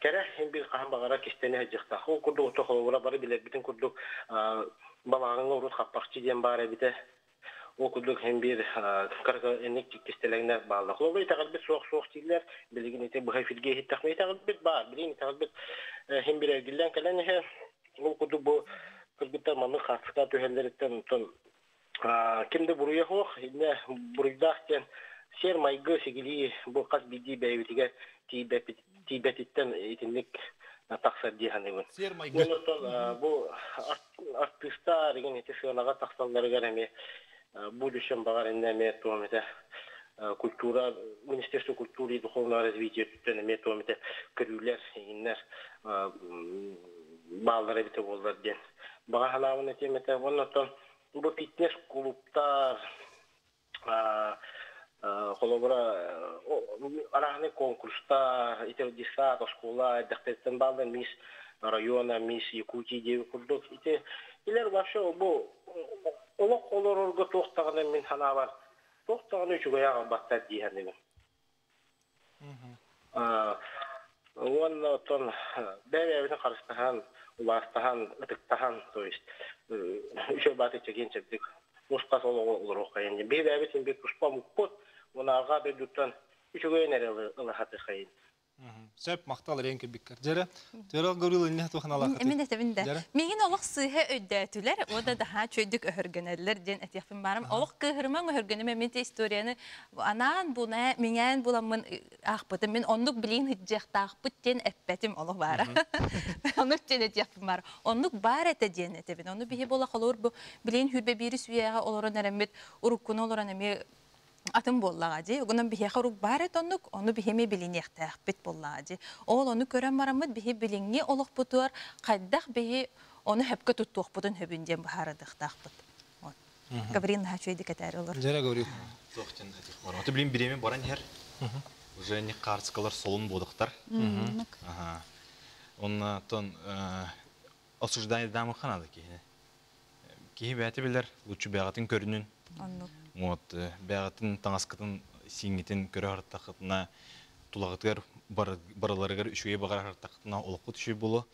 кэрэ иһин биир хаһан баҕара кистэнэ сылдьыахтаах. Ол курдук холобура бары билэрбитин курдук балаҕаҥҥа урут хаппахчы диэн баар эбитэ. Ол курдук иһин биир кырга инник кистэлэҥнэр бааллар. Холобура итэҕэлбит суох-суох дииллэр. Билигин ити быһа эфиргэ иһиттэхпинэ итэҕэлбит баар. Билигин итэҕэлбит иһин биир эргиллэн кэлэн иһэр. Ол курдук бу кыргыттар маннык хаартыскаҕа түһэллэриттэн онтон ким да буруйа суох, иннэ буруйдаах диэн сиэр-майгы сигилии бу хас биирдии бэйэбитигэр тиийбэтиттэн итинник тахсар дии саныыбын. Сиэр-майгы. Онтон бу артыыстар игин ити сыанаҕа тахсалларыгар эмиэ будущем баҕар иннэ эмиэ туом этэ культура Министерство культуры и духовного развития өттүттэн эмиэ туом этэ көрүүлэр игиннэр бааллар эбитэ буоллар диэн баҕа санаабын этиэм этэ. Уонна оттон бу фитнес клубтар холобура арааһынай конкурстар ити детсад оскуола эрдэхтэриттэн бааллар мисс района мисс Якутии диэби курдук ити илэр вообще бу олох олорорго туох даҕаны мин санаабар туох даҕаны үчүгэйи аҕалбаттар дии саныыбын. Уонна оттон бэйэ-бэйэбитин харыстаһан, убаастаһан, ытыктаһан, то есть үчүгэй бааты чэгиэн-чэбдик нус-хас олоҕу олоруоххайын диэн. Биһи бэйэбит син биир туспа омукпут, уонна арҕаа дойдуттан үчүгэйин эрэ ылаһатыхайын. Сөп, махтал эрэйин кэлбиккэр. Дьэрэ, Төрөл Гаврил инне туханалаахытый. Эмин этебин да. Миигин олох сыыһа өйдөөтүлэр, уода даһаа чөйдүк өһөргөнөллөр диэн этиэхпин баарым. Олох кыыһырымаҥ өһөргөнүмэ мин историяны анаан буна миҥээн буламмын аахпытым. Мин оннук билиин сылдьыахтаахпыт диэн эппэтим олох баара. Оннук диэн этиэхпин баар. Оннук баар этэ диэн этэбин. Ону биһи буола холуур бу билиин хүрбэ биирис үйэҕэ олорон эрэммит уруккуну олорон эмиэ атын буоллаҕа дии. Онон биһиэхэ урук баар эт оннук, ону биһи эмиэ билиниэхтээхпит буоллаҕа дии. Ол ону көрөн бараммыт биһи билиҥҥи олохпутугар хайдах биһи ону сөпкө туттуохпутун сөбүн диэн быһаарыахтаахпыт. Вот. Гаврил наһаа үчүгэйдик этээри олор. Дьэрэ Гаврил. Туох диэн этих бар. Ото билин бириэмэ баран иһэр. Уже не картскалар солун буодуктар. Ага. Онна тон осуждание дамы ханады киһини. Киһи бэйэтэ билэр, лучше бэйэҕитин көрүнүн. Оннук. Вот, бэйэҕитин таҥаскытын, сииҥҥитин көрө сырыттаххытына, тулаҕытыгар барыларыгар үчүгэй баҕара сырыттаххытына олоххут үчүгэй буолуо.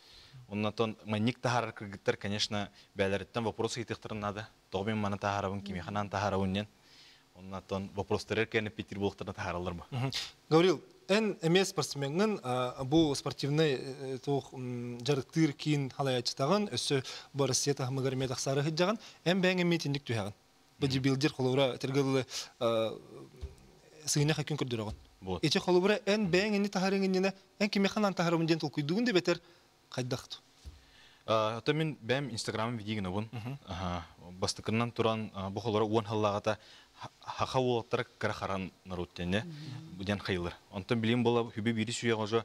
Оннотон манньык таһаарар кыргыттар, конечно, бэйэлэриттэн вопрос ыйытыахтарын наада. Тоҕо мин маны таһаарабын, кимиэхэ анаан таһаарабын диэн. Оннотон вопростары кэнэ Петербургтарына таһаараллар бу. Гаврил, эн эмиэ спортсмеҥҥын, бу спортивнай туох дьарыктыыр киин халайааччытаҕын, өссө бу Россия таһымыгар эмиэ тахсаары сылдьаҕын, эн бэйэҥ эмиэ итинник түһэҕин. Бодибилдер холобура тергылы сыгынньах күн көрдөрөҕүн. Ити холобура эн бэйэҥ инни таһарыҥ иннинэ эн кимиэхэ анаан таһарабын диэн толкуйдуугун да бэтэр хайдах Ото мин бэйэм Инстаграмым видеогынабын. Бастакыннан туран бу холоро уон халлааҕата хаха уолаттара кыра харан народ диэн диэн хайылар. Онтон билим буола хүбү биири сүйэҕэ уже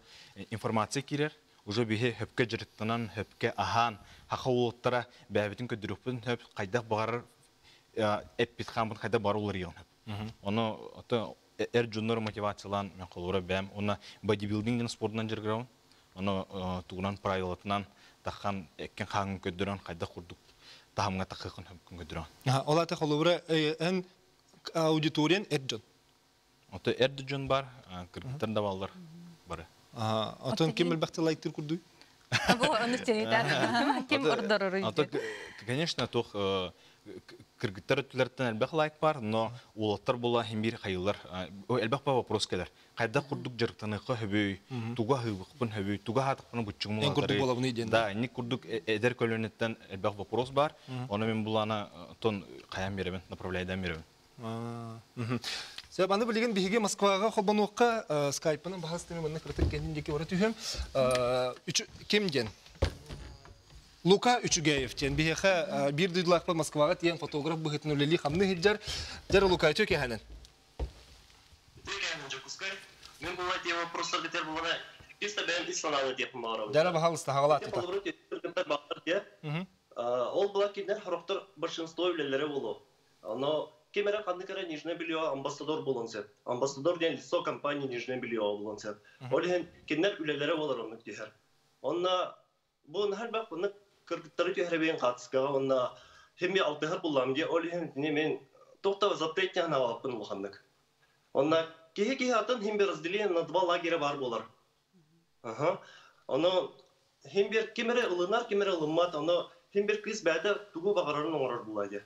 информация киирэр. Уже биһи хөпкө дьарыктанан, хөпкө аһаан, хаха уолаттара бэйэбитин көрдөрүөхпүтүн хөп, хайдах баҕарар эппит хааммыт хайдах баҕарар уларыйыан хөп. Ону ото эр дьоннор мотивациялаан мен холура бэйэм уонна бодибилдинг диэн спордунан дьарыгырабын. Ону тугунан правилатынан таххан эккен хааҥын көрдөрөн хайдах курдук таһымҥа тахыахын көрдөрөн. Ол аты холобура эн аудиториян эр дьон. Ото эр дьон бар, кыргыттар да баллар бары. Отон ким элбэхти лайктыр курдуй? Бу ону ким ордороруй? Конечно, туох кыргыттар өттүлэриттэн элбэх лайк бар, но уолаттар була хим бир хайылар. Элбэх ба вопрос келер. Хайдах курдук дьарыктаныахха хөбүй, туга хыыбыкпын хөбүй, туга хаатыкпын буччугум Эн курдук буолабыный диэн. Да, инник курдук эдэр көлүөнэттэн элбэх вопрос бар. Ону мен булана тон хайан беребин, направляйдан беребин. Сөп, аны билигин биһиги Москваҕа холбонуохха скайпынан баһас теми манна кыратык кэннин диэки бара түһүм. Ким диэн? Лука Үчүгэев диэн биһиэхэ биир дойдулаахпыт Москваҕа тиийэн фотограф быһыытынан үлэлии хамныы сылдьар. Дьэр Лука үтүө киэһэнэн. Үтүө киэһэнэн Дьокуускай. Мин була тема вопростар битэр буолана чисто бэйэм ис санааны диэхпин баҕарабын. Дьэрэ баһаалыста хаҕалаат тута. Ол була кинилэр сорохтор большинство үлэлэрэ буолуо. Оно Ким эрэ ханнык эрэ Нижнее белье амбассадор буолуон сөп. Амбассадор диэн лицо компании Нижнее белье буолуон сөп. Ол иһин кинилэр үлэлэрэ буолар оннук түһэр. Онно бу наһаа элбэх оннук кыргыттары түһэрэбин хаатыскаҕа уонна химия алтыһар буллаам дии. Ол иһин итини мин туох да запрет ханаабаппын улаханнык. Онно киһи-киһи атын хим разделение на два лагеря бар буолар. Аха. Ону хим бир ким эрэ ылынар, ким эрэ ылыммат. Ону хим бир кыыс бэйэтэ тугу баҕарарын оҥорор буолаа дии.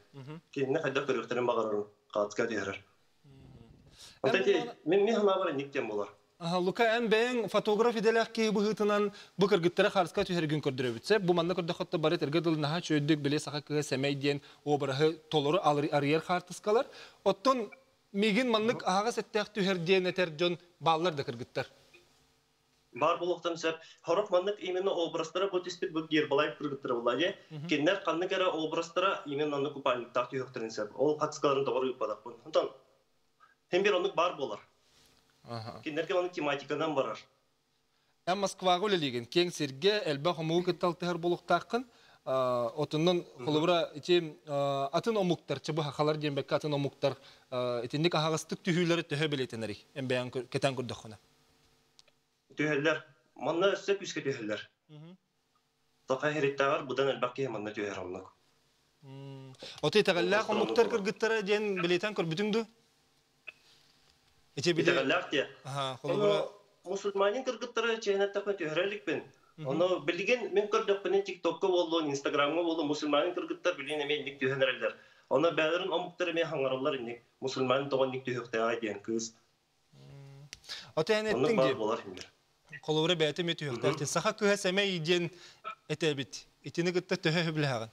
Кинини хайдах көрүөхтэрин баҕарарын хаатыска түһэрэр. Онтон мин мин санаабар инник диэн буолар. Лука, эн бэйэҥ фотограф идэлээх киһи быһыытынан бу кыргыттары харыска түһэргин көрдөрөбүт. Сөп, бу манна көрдөххө бары эргэ дылы наһаа үчүгэйдик били саха кыыһа сэмэй диэн обраһы толору арыйар хаартыскалар. Оттон миигин маннык аһаҕас эттээх түһэр диэн этэр дьон бааллар да кыргыттар. Баар буолуохтан сөп. Сорох маннык именно образтара бу түспүт бу Гербалайф кыргыттара буолла дии. Кинилэр ханнык эрэ образтара именно оннук купальниктаах түһүөхтэрин сөп. Ол хатыскаларын тоҕо ыыппатахпын. Онтон Хим бир оннук баар буолар. Кинилэргэ ону тематиканан барар. Эн Москваҕа үлэлиигин, киэҥ сиргэ элбэх омугу кытта алтыһар буолуохтааххын. Отуннан холобура ити атын омуктар, чыбыһахалар диэн бэккэ атын омуктар итинник аһаҕастык түһүүлэри төһө бэлиэтэнэрий? Эн бэйэҥ кэтэн көрдөххүнэ. Түһэллэр. Манна өссө күүскэ түһэллэр. Саха иһириттээҕэр быдан элбэх киһи манна түһэр оннук. Ото итэҕэллээх омуктар кыргыттара диэн бэлиэтээн көрбүтүҥ дуу? Ити били... Итэҕэллээх диэ. Холобура... Мусульманин кыргыттара чээнэттэхпинэ түһэрэ иликпин. Ону билигин мин көрдөхпүнэ ТикТокка буоллун, Инстаграмҥа буоллун мусульманин кыргыттар билигин эмиэ инник түһэн эрэллэр. Ону бэйэлэрин омуктар эмиэ хаҥараллар инник. Мусульманин тоҕо инник түһүөхтээҕэй диэн кыыс. Ото эн эттиҥ дии. Холобура бэйэтэ эмиэ түһүөхтээх. Саха кыһа сэмэй диэн этэбит. Итини кытта төһө сөбүлэһэҕин?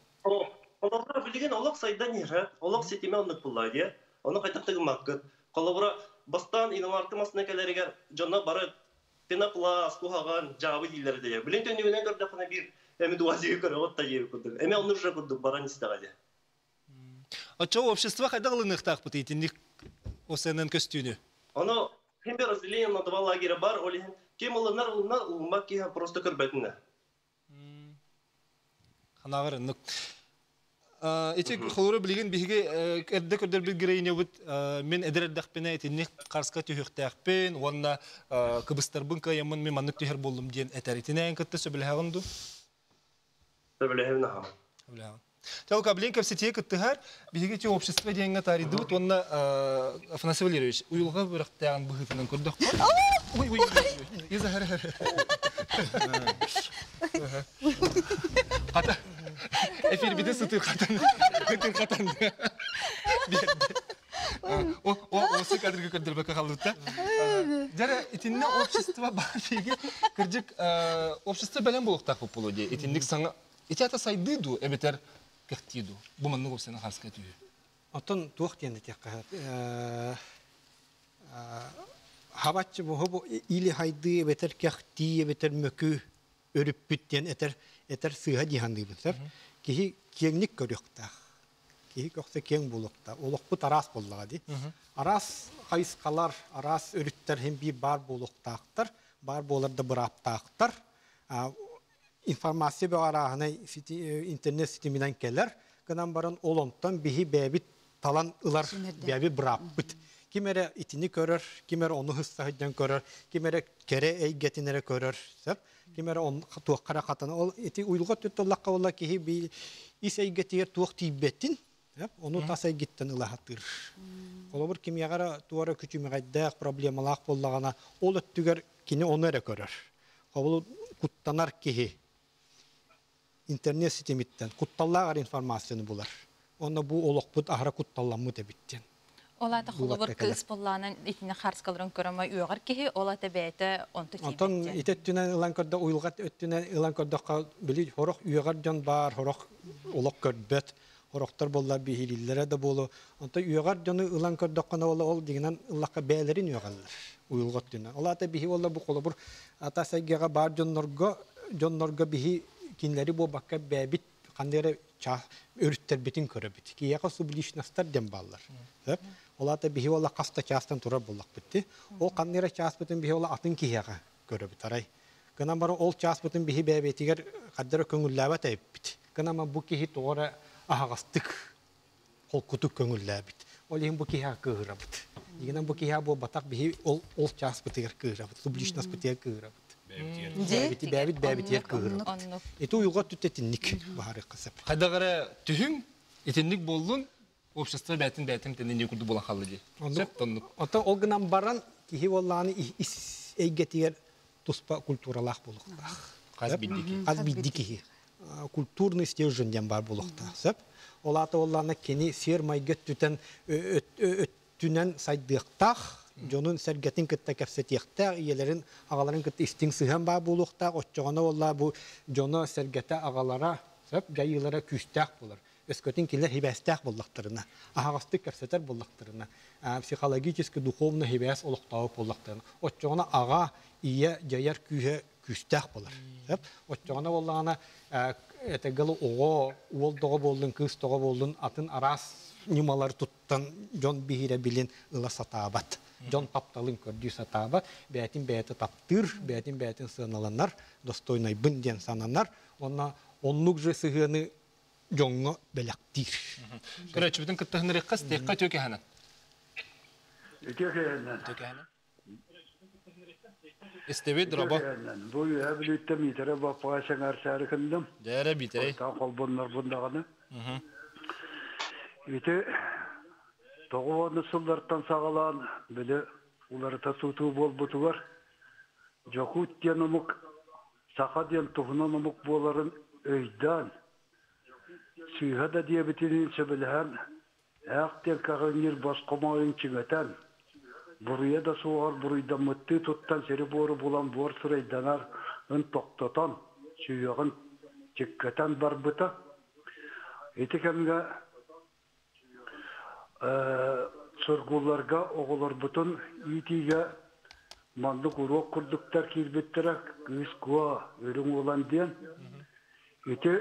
Холобура билигин олох сайдан иһэр, олох ситимэ оннук буллаа дии. Ону хайдах да гыммаккыт. Холобура, бастаан иномарка массыына кэлэригэр дьоно бары пенопласт, куһаҕан, дьаабы дииллэр этэ. Билин түннүгүнэн көрдөххүнэ биир эми дуазига көрөҕүт да диэбит курдук. Эми оннук же курдук баран истэҕэ дии. Оччоҕо общество хайдах ылыныахтаахпытый итинник ОСН көстүүнү? Ону ким bir разделение на два лагеря бар, ол иһин ким ылынар ылынар, ылыммат киһи просто көрбөтүнэ. Ханаҕар оннук. Ити холобура билигин биһиги эрдэ көрдөрбүт героинябыт мин эдэр эрдэхпинэ итинник харска түһүөхтээхпин уонна кыбыстарбын кыайаммын мин маннык түһэр буоллум диэн этэр. Итинээн кытта сөбүлэһэҕин дуу? Сөбүлэһэбин аһа. Сөбүлэһэҕин. Чалка, блин, кэпсэтиэ кыттыһар. Биһиги ити общество диэҥҥэ таарыйдыбыт уонна Афанасий Валерьевич уйулҕа үөрэхтээҕин быһыытынан көрдөххө. Ой, ой, ой, ой. Хата, эфирбитин сытыырхатан, сытыырхатан биэрди. О, осы кадрга көрдөрбөккө халлыбыта. Дьэрэ, итиннэ общество баар диги, кырдьык, общество бэлэм буолуохтаах буолуо дии. Итинник саҥа Ити ата сайдыы дуу, эбэтэр кэхтии дуу? Бу маннык опцияны хааска түһүү. Оттон туох диэн этиэххэ хабаччы бу или хайдыы эбэтэр кэхтии эбэтэр мөкү өрүппүт диэн этэр этэр сыыһа дии саныыбын сөп. Киһи киэҥник көрүөхтээх. Киһи көхсө киэҥ буолуохтаах. Олохпут араас буоллаҕа дии. Араас хайысхалар, араас өрүттэр иһин биир баар буолуохтаахтар, баар буолар да бырааптаахтар. Информация бөҕө арааһынай интернет ситиминэн кэлэр гынан баран ол онтон биһи бэйэбит талан ылар бэйэбит бырааппыт. Ким эрэ итини көрөр, ким эрэ ону сыста сылдьан көрөр, ким эрэ кэрэ эйгэтин эрэ көрөр, сөп? Ким эрэ туохха эрэ хатана. Ол ити уйулҕа өттүттэн ыллахха буолла киһи би ис эйгэтигэр туох тиийбэтин, ону тас эйгиттэн ыла сатыыр. Холобур, кимиэхэ эрэ туора күчүмэҕэйдээх, проблемалаах буоллаҕына, ол өттүгэр кини ону эрэ көрөр. Холобур, куттанар киһи интернет ситимиттэн кутталлаах эрэ информацияны булар. Онно бу олохпут аһара кутталламмыт эбит диэн. Ол аата холобур кыыс буоллаанан итини харскаларын көрөмө үөҕэр киһи, ол ата бэйэтэ онто Онтон ити өттүнэн ылан көрдө, уйулҕа өттүнэн ылан көрдөххө, били сорох үөҕэр дьон баар, сорох олох көрбөт, сорохтор буоллар биһирииллэрэ да буолуо. Онтон үөҕэр дьону ылан көрдөххүнэ ол ол дьиҥинэн ыллахха бэйэлэрин үөҕэллэр уйулҕа өттүнэн. Ол аата биһи уолла бу холобур атас эйгэҕэ баар дьоннорго дьоннорго биһи кинилэри буолбакка бэйэбит ханна эрэ өрүттэрбитин көрөбүт. Киһиэхэ субличностар диэн бааллар. Ол аата биһи уолла хас да чаастан турар буоллахпыт дии. Ол ханна эрэ чааспытын биһи уолла атын киһиэхэ көрөбүт арай. Гынан баран ол чааспытын биһи бэйэбитигэр ханна эрэ көҥүллээбэт эбиппит. Гынан бу киһи тоҕо эрэ аһаҕастык холкутук көҥүллээбит. Ол иһин бу киһиэхэ кыыһырабыт. Дигинэн бу киһиэхэ буолбатах биһи ол ол чааспытыгар кыыһырабыт, субличностпытыгар кыыһырабыт. Бэйэбит бэйэбит бэйэбитигэр кыыһырабыт. Ити уйулҕа өттүттэн итинник баһарыахха сөп. Хайдах эрэ түһүҥ итинник буоллун, общество бэйэтин бэйэтин тэннинии курдук буолан хаалла дии. Сөп оннук. Оттон ол гынан баран киһи буоллаҕына ис эйгэтигэр туспа культуралаах буолуохтаах. Хас биирдии киһи. Хас биирдии киһи. Культурный стержень диэн баар буолуохтаах. Сөп. Ол аата буоллаҕына кини сиэр-майгы өттүтэн өттүнэн сайдыахтаах, дьонун сэргэтин кытта кэпсэтиэхтээх, ийэлэрин, аҕаларын кытта истиҥ сыһыан баар буолуохтаах. Оччоҕуна буоллаҕа бу дьоно, сэргэтэ, аҕалара сөп дьайыылара күүстээх буолар. Өскөтүн кинилэр хибээстээх буоллахтарына, аһаҕастык кэпсэтэр буоллахтарына, психологически, духовно хибээс олохтообут буоллахтарына, оччоҕуна аҕа, ийэ дьайар күүһэ күүстээх буолар. Оччоҕуна буоллаҕына, этэгэл оҕо, уол тоҕо буоллун, кыыс тоҕо буоллун, атын араас ньымалары туттан дьон биһирэбилин ыла сатаабат. Дьон тапталын көрдүү сатаабат, бэйэтин бэйэтэ таптыыр, бэйэтин бэйэтин сыаналанар, достойнайбын диэн сананар. Уонна оннук же сыһыаны дьоҥҥо бэлэхтиир. Көрөөччүбүтүн кытта хынырыахха, стейкка үтүө кэһэнэн. Үтүө кэһэнэн. Үтүө кэһэнэн. Истэбит, дробо. Бу үөһэ Бүлүүттэн Миитэрэ Баппаҕа сэҥээрсээри кынным. Дээрэ Миитэрэй. Оттон холбоннорбун даҕаны. Ити тоҕу сыллартан саҕалаан били уларыта тутуу буолбутугар Дьокуут диэн омук саха диэн туһунан омук буоларын өйдөөн, сыыһа да диэбитинин сөбүлэһэн, ээх диэн кэҕиҥниир босхо моойун чиҥэтэн, буруйа да суоҕар буруйдаммыттыы туттан сири-буору булан буор сырайданар ын тохтотон, сүһүөҕүн чиккэтэн барбыта. Ити кэмҥэ Сургууларга оҕолорбутун иитиигэ маннык уруок курдуктар киирбиттэрэ Кыыс Куо, Үрүҥ Уолан диэн. Ити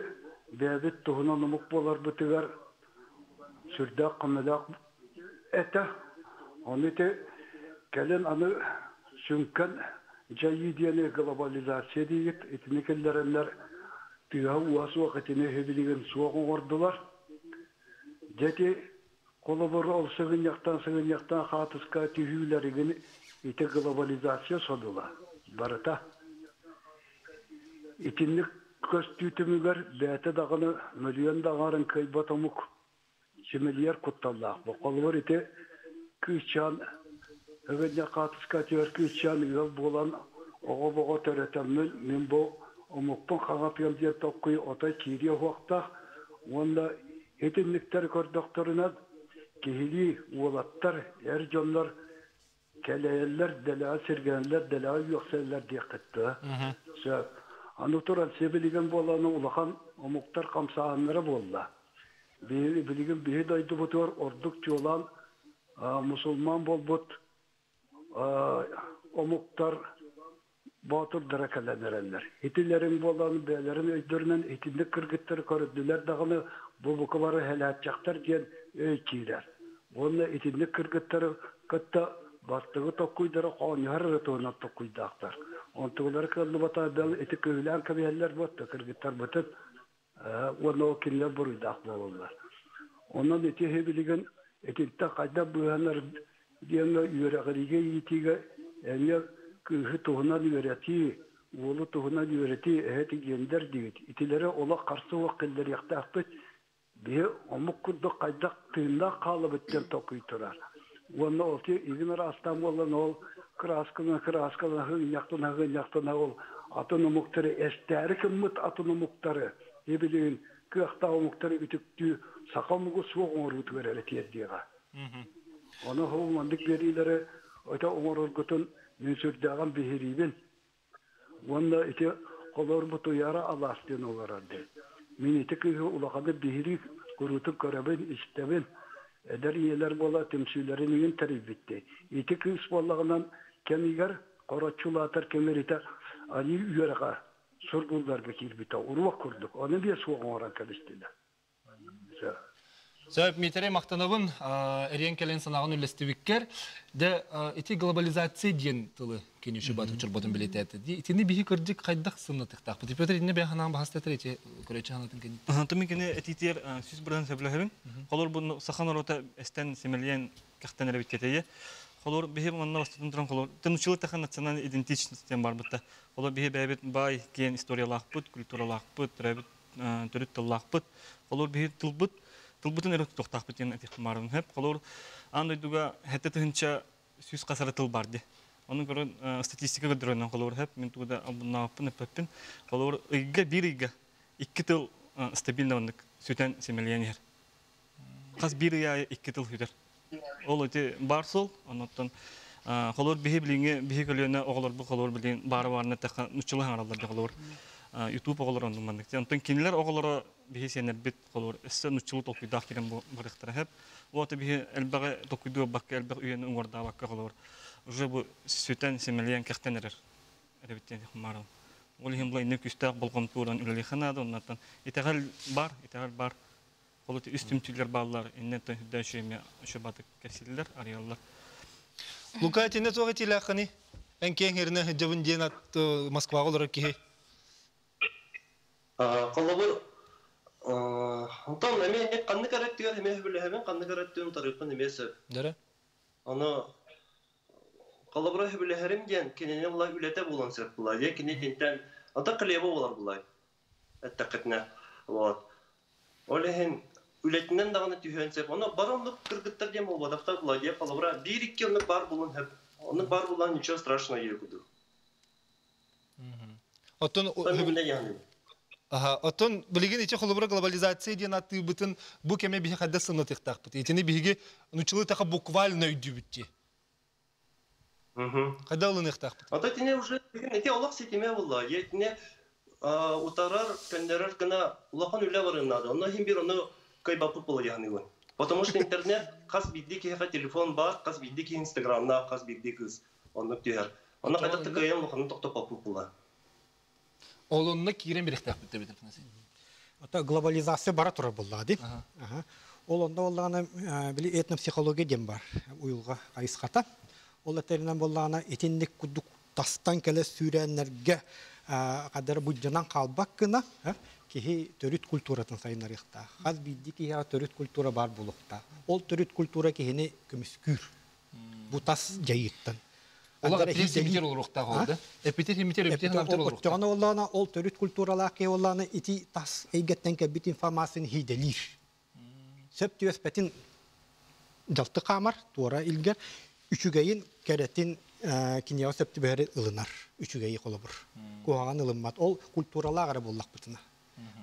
бэйэбит туһунан омук буоларбытыгар сүрдээх көмөлөөх этэ. Ону ити кэлин аны сүҥкэн дьайыы диэни глобализация диигит. Итини киллэрэннэр тыаһа-ууһа суох итини билигин суох оҥордулар. Дьэ ити холобур ол сыгынньахтан сыгынньахтан хаатыска түһүүлэригин ити глобализация содула барыта. Итинник көстүү түмүгэр бэйэтэ даҕаны мөлүйүөн да аҥарын кыайбат омук симэлийэр кутталлаах. Бу холобур ити кыысчаан ыгынньах хаатыска түһэр кыысчаан ыал буолан оҕо-боҕо төрөтөммүн мин бу омукпун хаҥатыам диэн толкуй отой киириэ уһуохтаах уонна итинниктэри көрдөхтөрүнэ киһилии уолаттар, эр дьоннор кэлэйэллэр, дэлэҕэ сиргэнэллэр, дэлэҕэ үөхсэллэр диэххит дуо? Сөп. Аны туран сибилигин буолан улахан омуктар хамсааһыннара буолла. Билигин биһи дойдубутугар ордук чуолаан мусульман буолбут омуктар боотурдара кэлэн эрэллэр. Итилэрин буолан бэйэлэрин өйдөрүнэн итинник кыргыттары көрдүлэр даҕаны бу бука бары һэлээччэхтэр диэн өй киирэр. Уонна итинник кыргыттары кытта бастакы токкуйдара хоонньоһор эрэ туһунан токкуйдаахтар. Онтугулара кыаллыбата бэл ити кыһыылаан кэбиһэллэр буотта кыргыттарбытын уонна ол кинилэр буруйдаах буолаллар. Онон ити билигин итинтэн хайдах быыһанар диэҥҥэ үөрэҕириигэ иитиигэ эмиэ кыыһы туһунан үөрэтии, уолу туһунан үөрэтии эһэти гендер диибит. Итилэри олох харса суох киллэриэхтээхпит. Биһи омук курдук хайдах тыыннаах хаалабыт диэн толкуй турар. Уонна ол игин араастаан буолан ол кыраасканан кыраасканан һыгынньахтана һыгынньахтана ол атын омуктары эстээри кыммыт атын омуктары билигин кыахтаах омуктары үтүктүү саха омугу суох оҥоруутугар эрэ тиэрдиэҕэ. Ону ол маннык биэриилэри өтө оҥороргутун мин сүрдээҕин биһириибин. Уонна ити холоорбут Туйаара алаас диэн олорор диэн. Мин ити кыыһы улаханнык биһирии куруутун көрөбүн, истэбин. Эдэр ийэлэр буола түмсүүлэрин иҥин тэрийбиттии. Ити кыыс буоллаҕынан кэмигэр хороччу улаатар кэмиритэ аньыы үөрэҕэ сургуулларга киирбитэ уруок курдук. Ону эмиэ суох оҥорон кэбистилэр. Сөп, Митерей мактанабын, эриэн кэлэн санааҕын үллэстибиккэр. Дэ ити глобализация диэн тылы кини шубат учурботун билетээти. Итини биһи кырдьык хайдах сымнатыктаахпыт. Петр инне бэйэ ханаан баһастатар эти көрөчү ханатын кэнни. Тумин кини этитиэр сүс быран сөбүлэһэбин. Холор бу саха норуота эстен симэлийэн кэхтэн эрэ бүттэтейе. Холор биһи манна бастатан туран холор тынучылы тахан национальный идентичность диэн барбытта. Холор биһи бэйэбит баай киэн историялаахпыт, культуралаахпыт, төрөбүт төрүт тыллаахпыт. Холор биһи тылбыт тылбытын эрэ тутуохтаахпыт диэн этиэхпин баарым. Хөп холор аан дойдуга 7100 хасара тыл бар ди. Оны көрөн статистика көрдөрөнөн холор хөп мен тугу да албыннаабаппын эппеппин. Холор ыйга бир ыйга икки тыл стабильно оннук сүтэн симэлийэн иһэр. Хас биир ый аайы икки тыл сүтэр. Ол ити бар сол, оннуттан холор биһи билиҥҥи биһи көлүөнэ оҕолорбут холор билигин баара баарына эттэххэ нуччалыы хаҥараллар дьэ холор YouTube оҕолоро оннук маннык. Онтон кинилэр оҕолоро биһи сиэннэрбит холор өссө нуччалыы толкуйдаах киирэн бу барыахтара сөп. Вот биһи элбэҕи толкуйдуу барбакка элбэх үйэни уҥуордаабакка холор уже бу сүтэн симэлийэн кэхтэн эрэр эрэбит диэн маарыл. Ол иһин була инник күүстээх болҕомто ууран үлэлиэххэ наада оннуттан итэҕэл бар, итэҕэл бар. Ол үс түмсүүлэр бааллар, иннеттэн үрдэ үчүгэйме үчүбатык кэпсииллэр, арыйаллар. Лука итиннэ туох этиилээххиний? Эн киэҥ эринэ сылдьабын диэн ат Москваҕа олорор киһи. Холобур, онтон эмиэ ханнык эрэ өттүгэр эмиэ сөбүлэһэбин, ханнык эрэ өттүн утарыахпын эмиэ сөп. Дөрө. Ону холобура сөбүлэһэрим диэн кинини була үлэтэ буолуон сөп була. Дьэ кини итинтэн ата хлеба буолар булай эттэххитинэ. Вот. Ол иһин үлэтинэн даҕаны түһүөн сөп. Ону бары оннук кыргыттар диэн буолбатахтар була диye холобура биир-икки оннук баар буолуон сөп. Оннук баар буолан ничего страшного диye курдук. Оттон Оттон билигин ити холобура глобализация диэн аттыыбытын бу кэмэ биһи хайдах сымнатыахтаахпыт. Итини биһиги нуччалыы таха буквально өйдүүбүт дии. Хайдах ылыныахтаахпыт? Ото итини уже ити олох ситимэ буолла. Итини утарар, көннөрөр гына улахан үлэ барыан наада. Онно иһин бир ону кыайбаппыт буола дьаһаныыбын. Потому что интернет хас биирдии киһиэхэ телефон баар, хас биирдии киһи инстаграмнаах, хас биирдии кыыс оннук түһэр. Онно хайдах да кыайан улаханын тохтоппоппут буола. Ол онно киирэн бириэхтээхпит эбит Афанасий. Ото глобализация бара турар буоллаҕа дии. Ол онно буоллаҕына били этнопсихология диэн бар уйулҕа хайысхата. Ол этэринэн буоллаҕына итинник курдук тастан кэлэ сүүрээннэргэ хадары буддьанан хаалбат гына киһи төрүт культуратын сайыннарыахтаах. Хас биирдии киһиэхэ төрүт культура баар буолуохтаах. Ол төрүт культура киһини көмүскүүр. Бу тас дьайыыттан. Олох эпитет имитер олоруохтаах ол да. Эпитет имитер эпитет олоруохтаах. Оччоҕуна оллаана ол төрүт культуралаах киһи оллаана ити тас эйгэттэн кэлбит информацияны хииделиир. Сөп түөспэтин дьалты хаамар, туора илгэр, үчүгэйин, кэрэтин киниэхэ сөп түбэһэри ылынар. Үчүгэйи холобур. Куһаҕан ылыммат. Ол культуралаах эрэ буоллахпытына.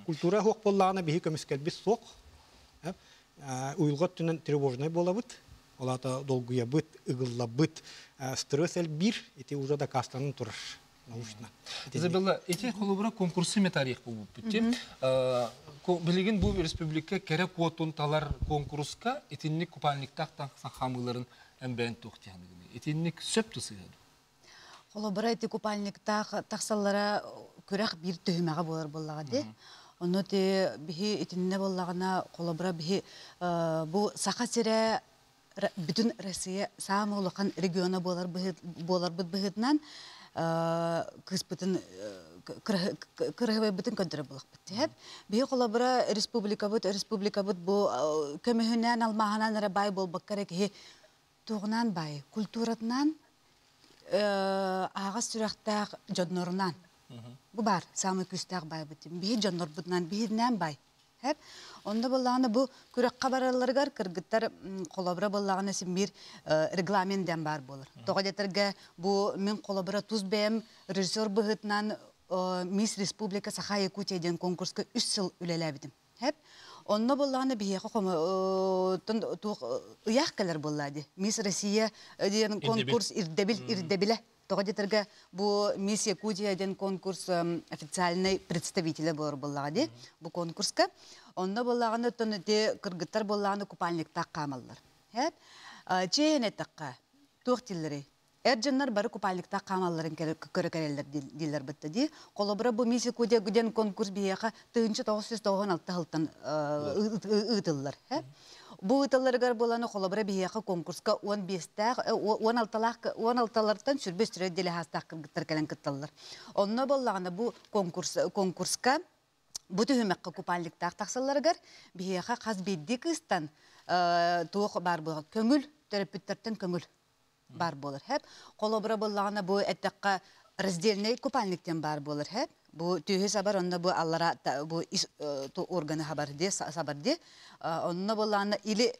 Культура суох буоллаҕына биһи көмүскэлбит суох. Уйулҕа өттүнэн тревожнай буолабыт. Ол аата долгуйабыт, ыгыллабыт, стресс элбиир, ити уже дакаастанан турар научно. Изабелла, ити холобура конкурсы метарих буолбуппут. Билигин бу республика кэрэ куотун талар конкурска итинник купальниктаах хаамыыларын эмбээн туох диһаныгыны. Итинник сөп тусыһа. Холобура ити купальниктаах тахсаллара күрэх биир түһүмэҕэ буолар буоллаҕа дии. Онно ти биһи итиннэ буоллаҕына холобура биһи бу Саха сирэ бүтүн Россия саамай улахан региона буолар буоларбыт быһыытынан кыыспытын кырыһыбайбытын көрдөрөр буолахпыт тиһэп. Биһи холобура республикабыт республикабыт бу көмүһүнэн алмааһынан эрэ баай буолбакка эрэ киһи туоҕунан баай культуратынан аһаҕас сүрэхтээх дьоннорунан бу баар саамай күүстээх баайбыт биһи дьоннорбутунан биһиринээн баай Хэп. Онно буоллаҕына бу күрэххэ баралларыгар кыргыттар холобура буоллаҕына син биир регламент диэн баар буолар. Тоҕо диэтэргэ бу мин холобура тус бэйэм режиссер быһыытынан Мисс Республика Саха Якутия диэн конкурска үс сыл үлэлээбитим. Хэп. Онно буоллаҕына биһиэхэ туох ыйаах кэлэр буоллаа дии. Мисс Россия диэн конкурс ирдэбил ирдэбилэ. Тоҕо диэтэргэ бу Мисс Якутия диэн конкурс официальный представителэ буолар буоллаҕа дии бу конкурска. Онно буоллаҕына оттон ити кыргыттар буоллаҕына купальниктаах хаамаллар. Хэп. Чиэһин эттэххэ, туох дииллэрий? Эр дьоннор бары купальниктаах хаамалларын көрө кэлэллэр дииллэр бытта дии. Холобура бу Мисс Якутия диэн конкурс биһиэхэ 1996 сылтан ыытыллар. Бу ыыталларыгар буоланы холобура биһиэхэ конкурска 15-тээх, 16-лаах 16-лартан сүрбэ үстүрэ делеһаастаах кыргыттар кэлэн кытталлар. Онно буоллаҕына бу конкурс конкурска бу түһүмэххэ купальниктаах тахсалларыгар биһиэхэ хас биирдии кыыстан туох баар буолар көҥүл төрөппүттэртэн көҥүл баар буолар хэп холобура буоллаҕына бу эттэххэ раздельный купальник диэн баар буолар хэп бу түөһү сабар онно бу аллара бу ис органы хабар дии сабар дии онно буоллаҕына или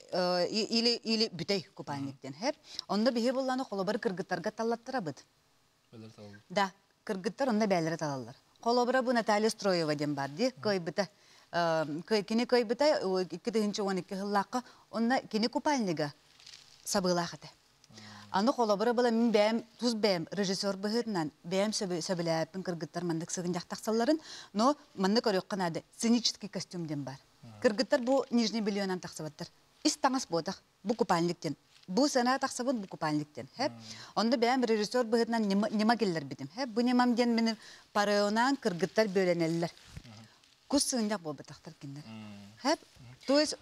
или или бүтэй купальник диэн хэп онно биһи буоллаҕына холобур кыргыттарга таллаттарабыт Да, кыргыттар онно бээлэрэ талаллар. Холобура бу Наталья Строева диэн бар дии, кыайбыта. Кини кыайбыта 2012 сыллаахха, онно кини купальнига сабыылаах этэ. Аны холобура была мин бэйэм тус бэйэм режиссер быһыытынан бэйэм сөбүлээппин кыргыттар маннык сыгынньах тахсалларын, но маннык көрүөххэ наада сценический костюм диэн бар. Кыргыттар бу нижний бельенан тахсыбаттар. Ис таҥас буотах. Бу купальник диэн. Бу сана тахсабын бу купальник диэн. Хэп. Онно бэйэм режиссер быһыытынан ньыма киллэрбитим. Хэп. Бу ньымам диэн мин парыонаан кыргыттар бүөлэнэллэр. Кус сыынньах буолбатахтар кинилэр. Хэп. То есть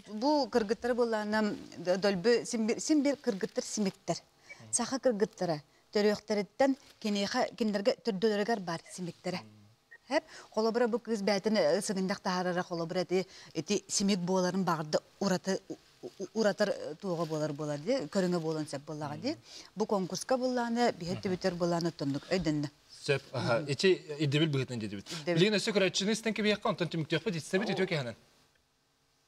бу кыргыттары буоллаана дөлбү симбир кыргыттар симиктэр. Саха кыргыттара төрүөхтэриттэн киниэхэ кинилэргэ төрдөлөрүгэр бар симиктэрэ. Хэп. Холобура бу кыыс бэйэтин сыгынньах таһаарара холобура ити ити симик буоларын баҕарда ураты уратар туоҕа буолар буолар дии, көрүҥэ буолуон сөп буоллаҕа дии. Бу конкурска буллааны биһи түбүтэр буоллааны оттоннук өйдөннө. Сөп. Ити ирдэбил быһыытынан диэдибит. Билигин өссө көрөөччүнү истэн кэбиһиэххэ, онтон түмүктүөхпүт, истэбит үтүө киһинэн.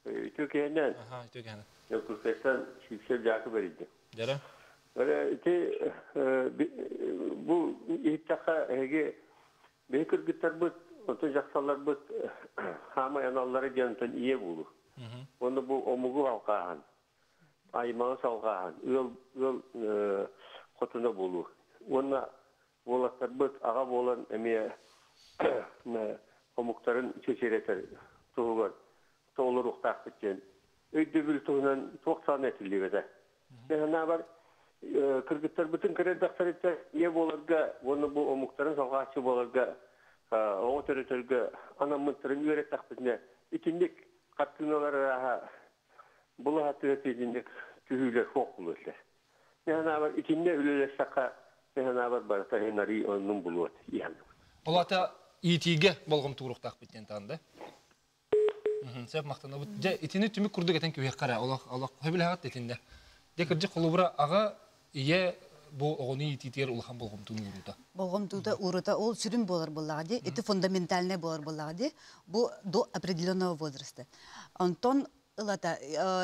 Үтүө киһинэн. Аха, үтүө киһинэн. Дьокуускайтан Сүүсэл Дьаакып эрийдим. Дьара. Ити бу иһиттэххэ эһиги Биһи кыргыттарбыт, оттон дьахталларбыт хаамай аналлара диэн онтон ийэ буолуу. Уонна бу омугу алҕааһын, аймаҕы салҕааһын, ыал ыал хотуна буолуу. Уонна уолаттарбыт аҕа буолан эмиэ омуктарын чэчирэтэр туһугар толоруохтаахпыт диэн өйдөбүл туһунан туох саана этиллибэтэ. Мен санаабар, кыргыттарбытын көрөрдөхтөрүттэн ийэ буоларга уонна бу омуктарын салҕааччы буоларга оҕо төрөтөргө анаммыттарын үөрэттэхпитинэ итинник хартыыналар арааһа булаһатыа итинник түһүүлэр суох буолуо этилэр. Мен санаабар итиннэ үлэлэстэххэ мен санаабар барыта арыы оннун булуо иһэн. Ол ата иитиигэ болҕомто ууруохтаахпыт диэн таанда. Сөп махтанабыт. Дьэ, итини түмүк курдук этэн күһүөххэ эрэ. Олох, олох сөбүлэһэҕит итиннэ. Дьэ, кырдьык холобура аҕа, ийэ бу оҕону иитиитигэр улахан болҕомтону уурута. Болҕомтуута уурута ол сүрүн буолар буоллаҕа дии. Ити фундаментальнай буолар буоллаҕа дии. Бу до определенного возраста. Онтон ылата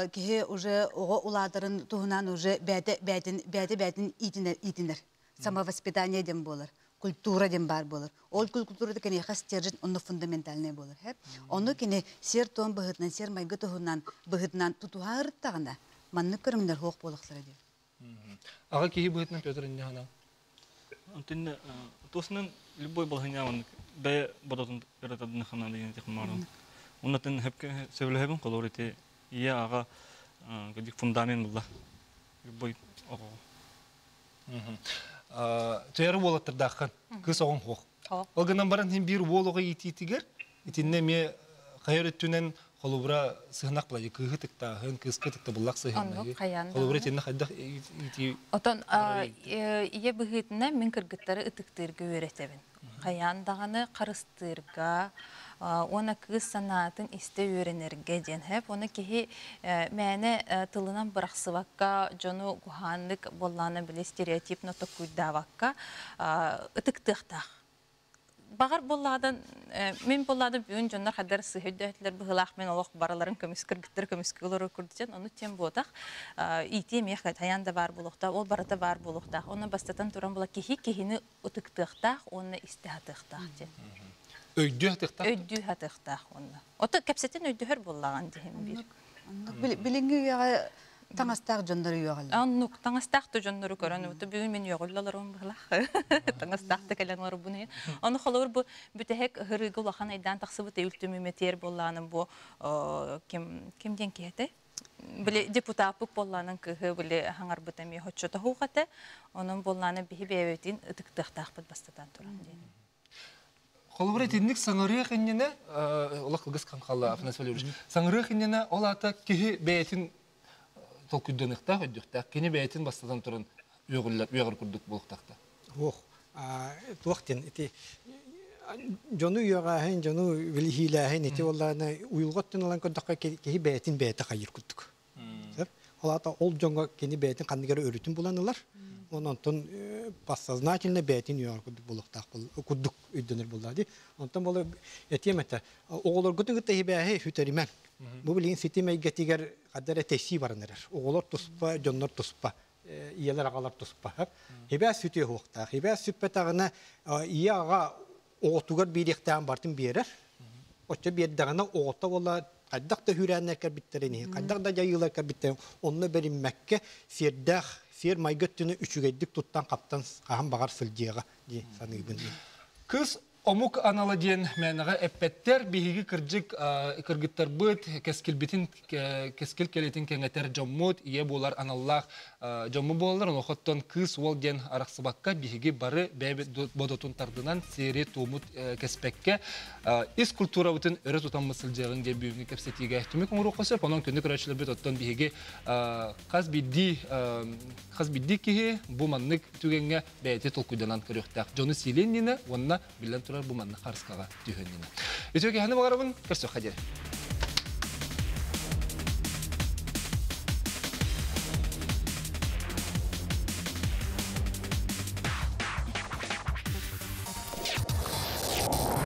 киһи уже оҕо улаатарын туһунан уже бэйэтэ бэйэтин бэйэтэ бэйэтин иитинэр иитинэр. Самовоспитание диэн буолар. Культура диэн баар буолар. Ол культурата киниэхэ стержень онно фундаментальнай буолар. Ону кини сиэр-туом быһыытынан, сиэр-майгы туһунан быһыытынан тутуһа ырыттаҕына, маннык көрүҥнэр суох буолуохтара диэн. Аҕа киһи быһыытынан Петр инньэ Онтун туосунан любой балаһыҥҥа маннык бэйэ бодотун ыратадын ханаа деген технология. Оннатын хөпкө сөбүлэһэбин холобур ити ийэ аҕа фундамент булла. Любой оҕо. Төйөрү уолаттардааххын, кыыс оҕоҥ суох. Ол гынан баран син биир уол оҕо иитиитигэр итиннэ эмиэ хайар өттүнэн холобура сыһынах була кыыһы тыктааһын, кыыска тыктабыллах сыһыннаһыы. Холобура итиннэ хайдах иитии Отон ийэ быһыытынан мин кыргыттары ытыктыырга үөрэтэбин. Хайаан даҕаны харыстыырга уонна кыыс санаатын истэ үөрэнэргэ диэн хэп. Уонна киһи мээнэ тылынан бырахсыбакка, дьону куһааннык буоллаана били стереотипно токкуйдаабакка ытыктыахтаах. Баҕар буоллаадан мин буоллаадан бүгүн дьоннор хайдар сыһа өйдөһөтүлэр быһыылаах мен олох барыларын көмүс кыргыттар көмүскэ олорор курдук ону тем буотах иитии эмиэ хайаан да баар буолуохтаах ол барыта баар буолуохтаах онно бастатан туран була киһи киһини ытыктыахтаах уонна истэ сатыахтаах диэн. Өйдүү сатыахтаах? Өйдүү сатыахтаах уонна. Ото кэпсэтин өйдөһөр буоллаҕын диһин биир. Билиҥҥи үйэҕэ таҥастаах дьоннору үөҕэллэр. Оннук таҥастаах да дьоннору көрөн ото бүгүн мин үөҕүллэ олорум быһылаах. Таҥастаах да кэлэн олорбун. Ону холобур бу бүтэһик ыһырыыга улахан айдаан тахсыбыт үлтүмүмэтиэр буоллаҕына бу ким ким диэн киһи этэй? Били депутаппыт буоллаанын кыһы били хаҥарбыт эмиэ хоччото хуох этэ. Онон буоллааны биһи бэйэбитин ытыктыахтаахпыт бастатан туран диэн. Холобура итинник саҥарыах иннинэ, олох кылгас хаҥхалла Афанасий Валерьевич, саҥарыах иннинэ ол аата киһи бэйэтин толкуйданыахтаах, өйдүөхтээх. Кини бэйэтин бастатан туран үөҕүллэр, үөҕэр курдук буолуохтаахта. Ох, туох диэн ити дьону үөҕээһин, дьону билиһиилээһин ити буоллаҕына уйулҕа өттүн ылан көрдөххө киһи бэйэтин бэйэтэ хайыыр курдук. Ол аата ол дьоҥҥо кини бэйэтин ханнык эрэ өрүтүн булан ылар. Онон онтон подсознательно бэйэтин үөҕэр курдук буолуохтаах курдук өйдөнөр буоллаа дии. Онтон буола этиэм этэ, оҕолоргутун кытта иһибээһи сүтэримэҥ. Бу билигин ситим эйгэтигэр хадда эрэ тэйсии баран эрэр. Оҕолор туспа, дьоннор туспа, ийэлэр аҕалар туспа. Хибээс сүтүө суохтаах. Хибээс сүппэтэҕинэ ийэ аҕа оҕотугар биэриэхтээҕин барытын биэрэр. Оччо биэрдэҕинэ оҕото буола хайдах да үүрээннэр кэлбиттэрин иһин, хайдах да дьайыылар кэлбиттэрин онно бэриммэккэ сиэрдээх, сиэр-майгы өттүнэн үчүгэйдик туттан-хаптан хаһан баҕар сылдьыаҕа дии саныыбын. Кыс омук анала диэн мээнэҕэ эппэттэр. Биһиги кырдьык кыргыттарбыт кэскилбитин кэскил кэлитин кэҥэтэр дьоммут, ийэ буолар аналлаах дьоммут буолаллар. Онуоха кыыс уол диэн арахсыбакка биһиги бары бэйэбит бодотун тардынан сиэри-туомут кэспэккэ ис культурабытын өрө тутаммыт сылдьыаҕыҥ диэн бүгүҥҥү кэпсэтиигэ түмүк оҥоруохха сөп. Онон күндү көрөөччүлэрбит оттон биһиги хас биирдии хас биирдии киһи бу маннык түгэҥҥэ бэйэтэ толкуйданан көрүөхтээх. Дьону сиилиэн иннинэ уонна биллэн турар бу маннык харыскаҕа түһүөн иннинэ. Үтүө киһини баҕарабын, көрсүөххэ диэри.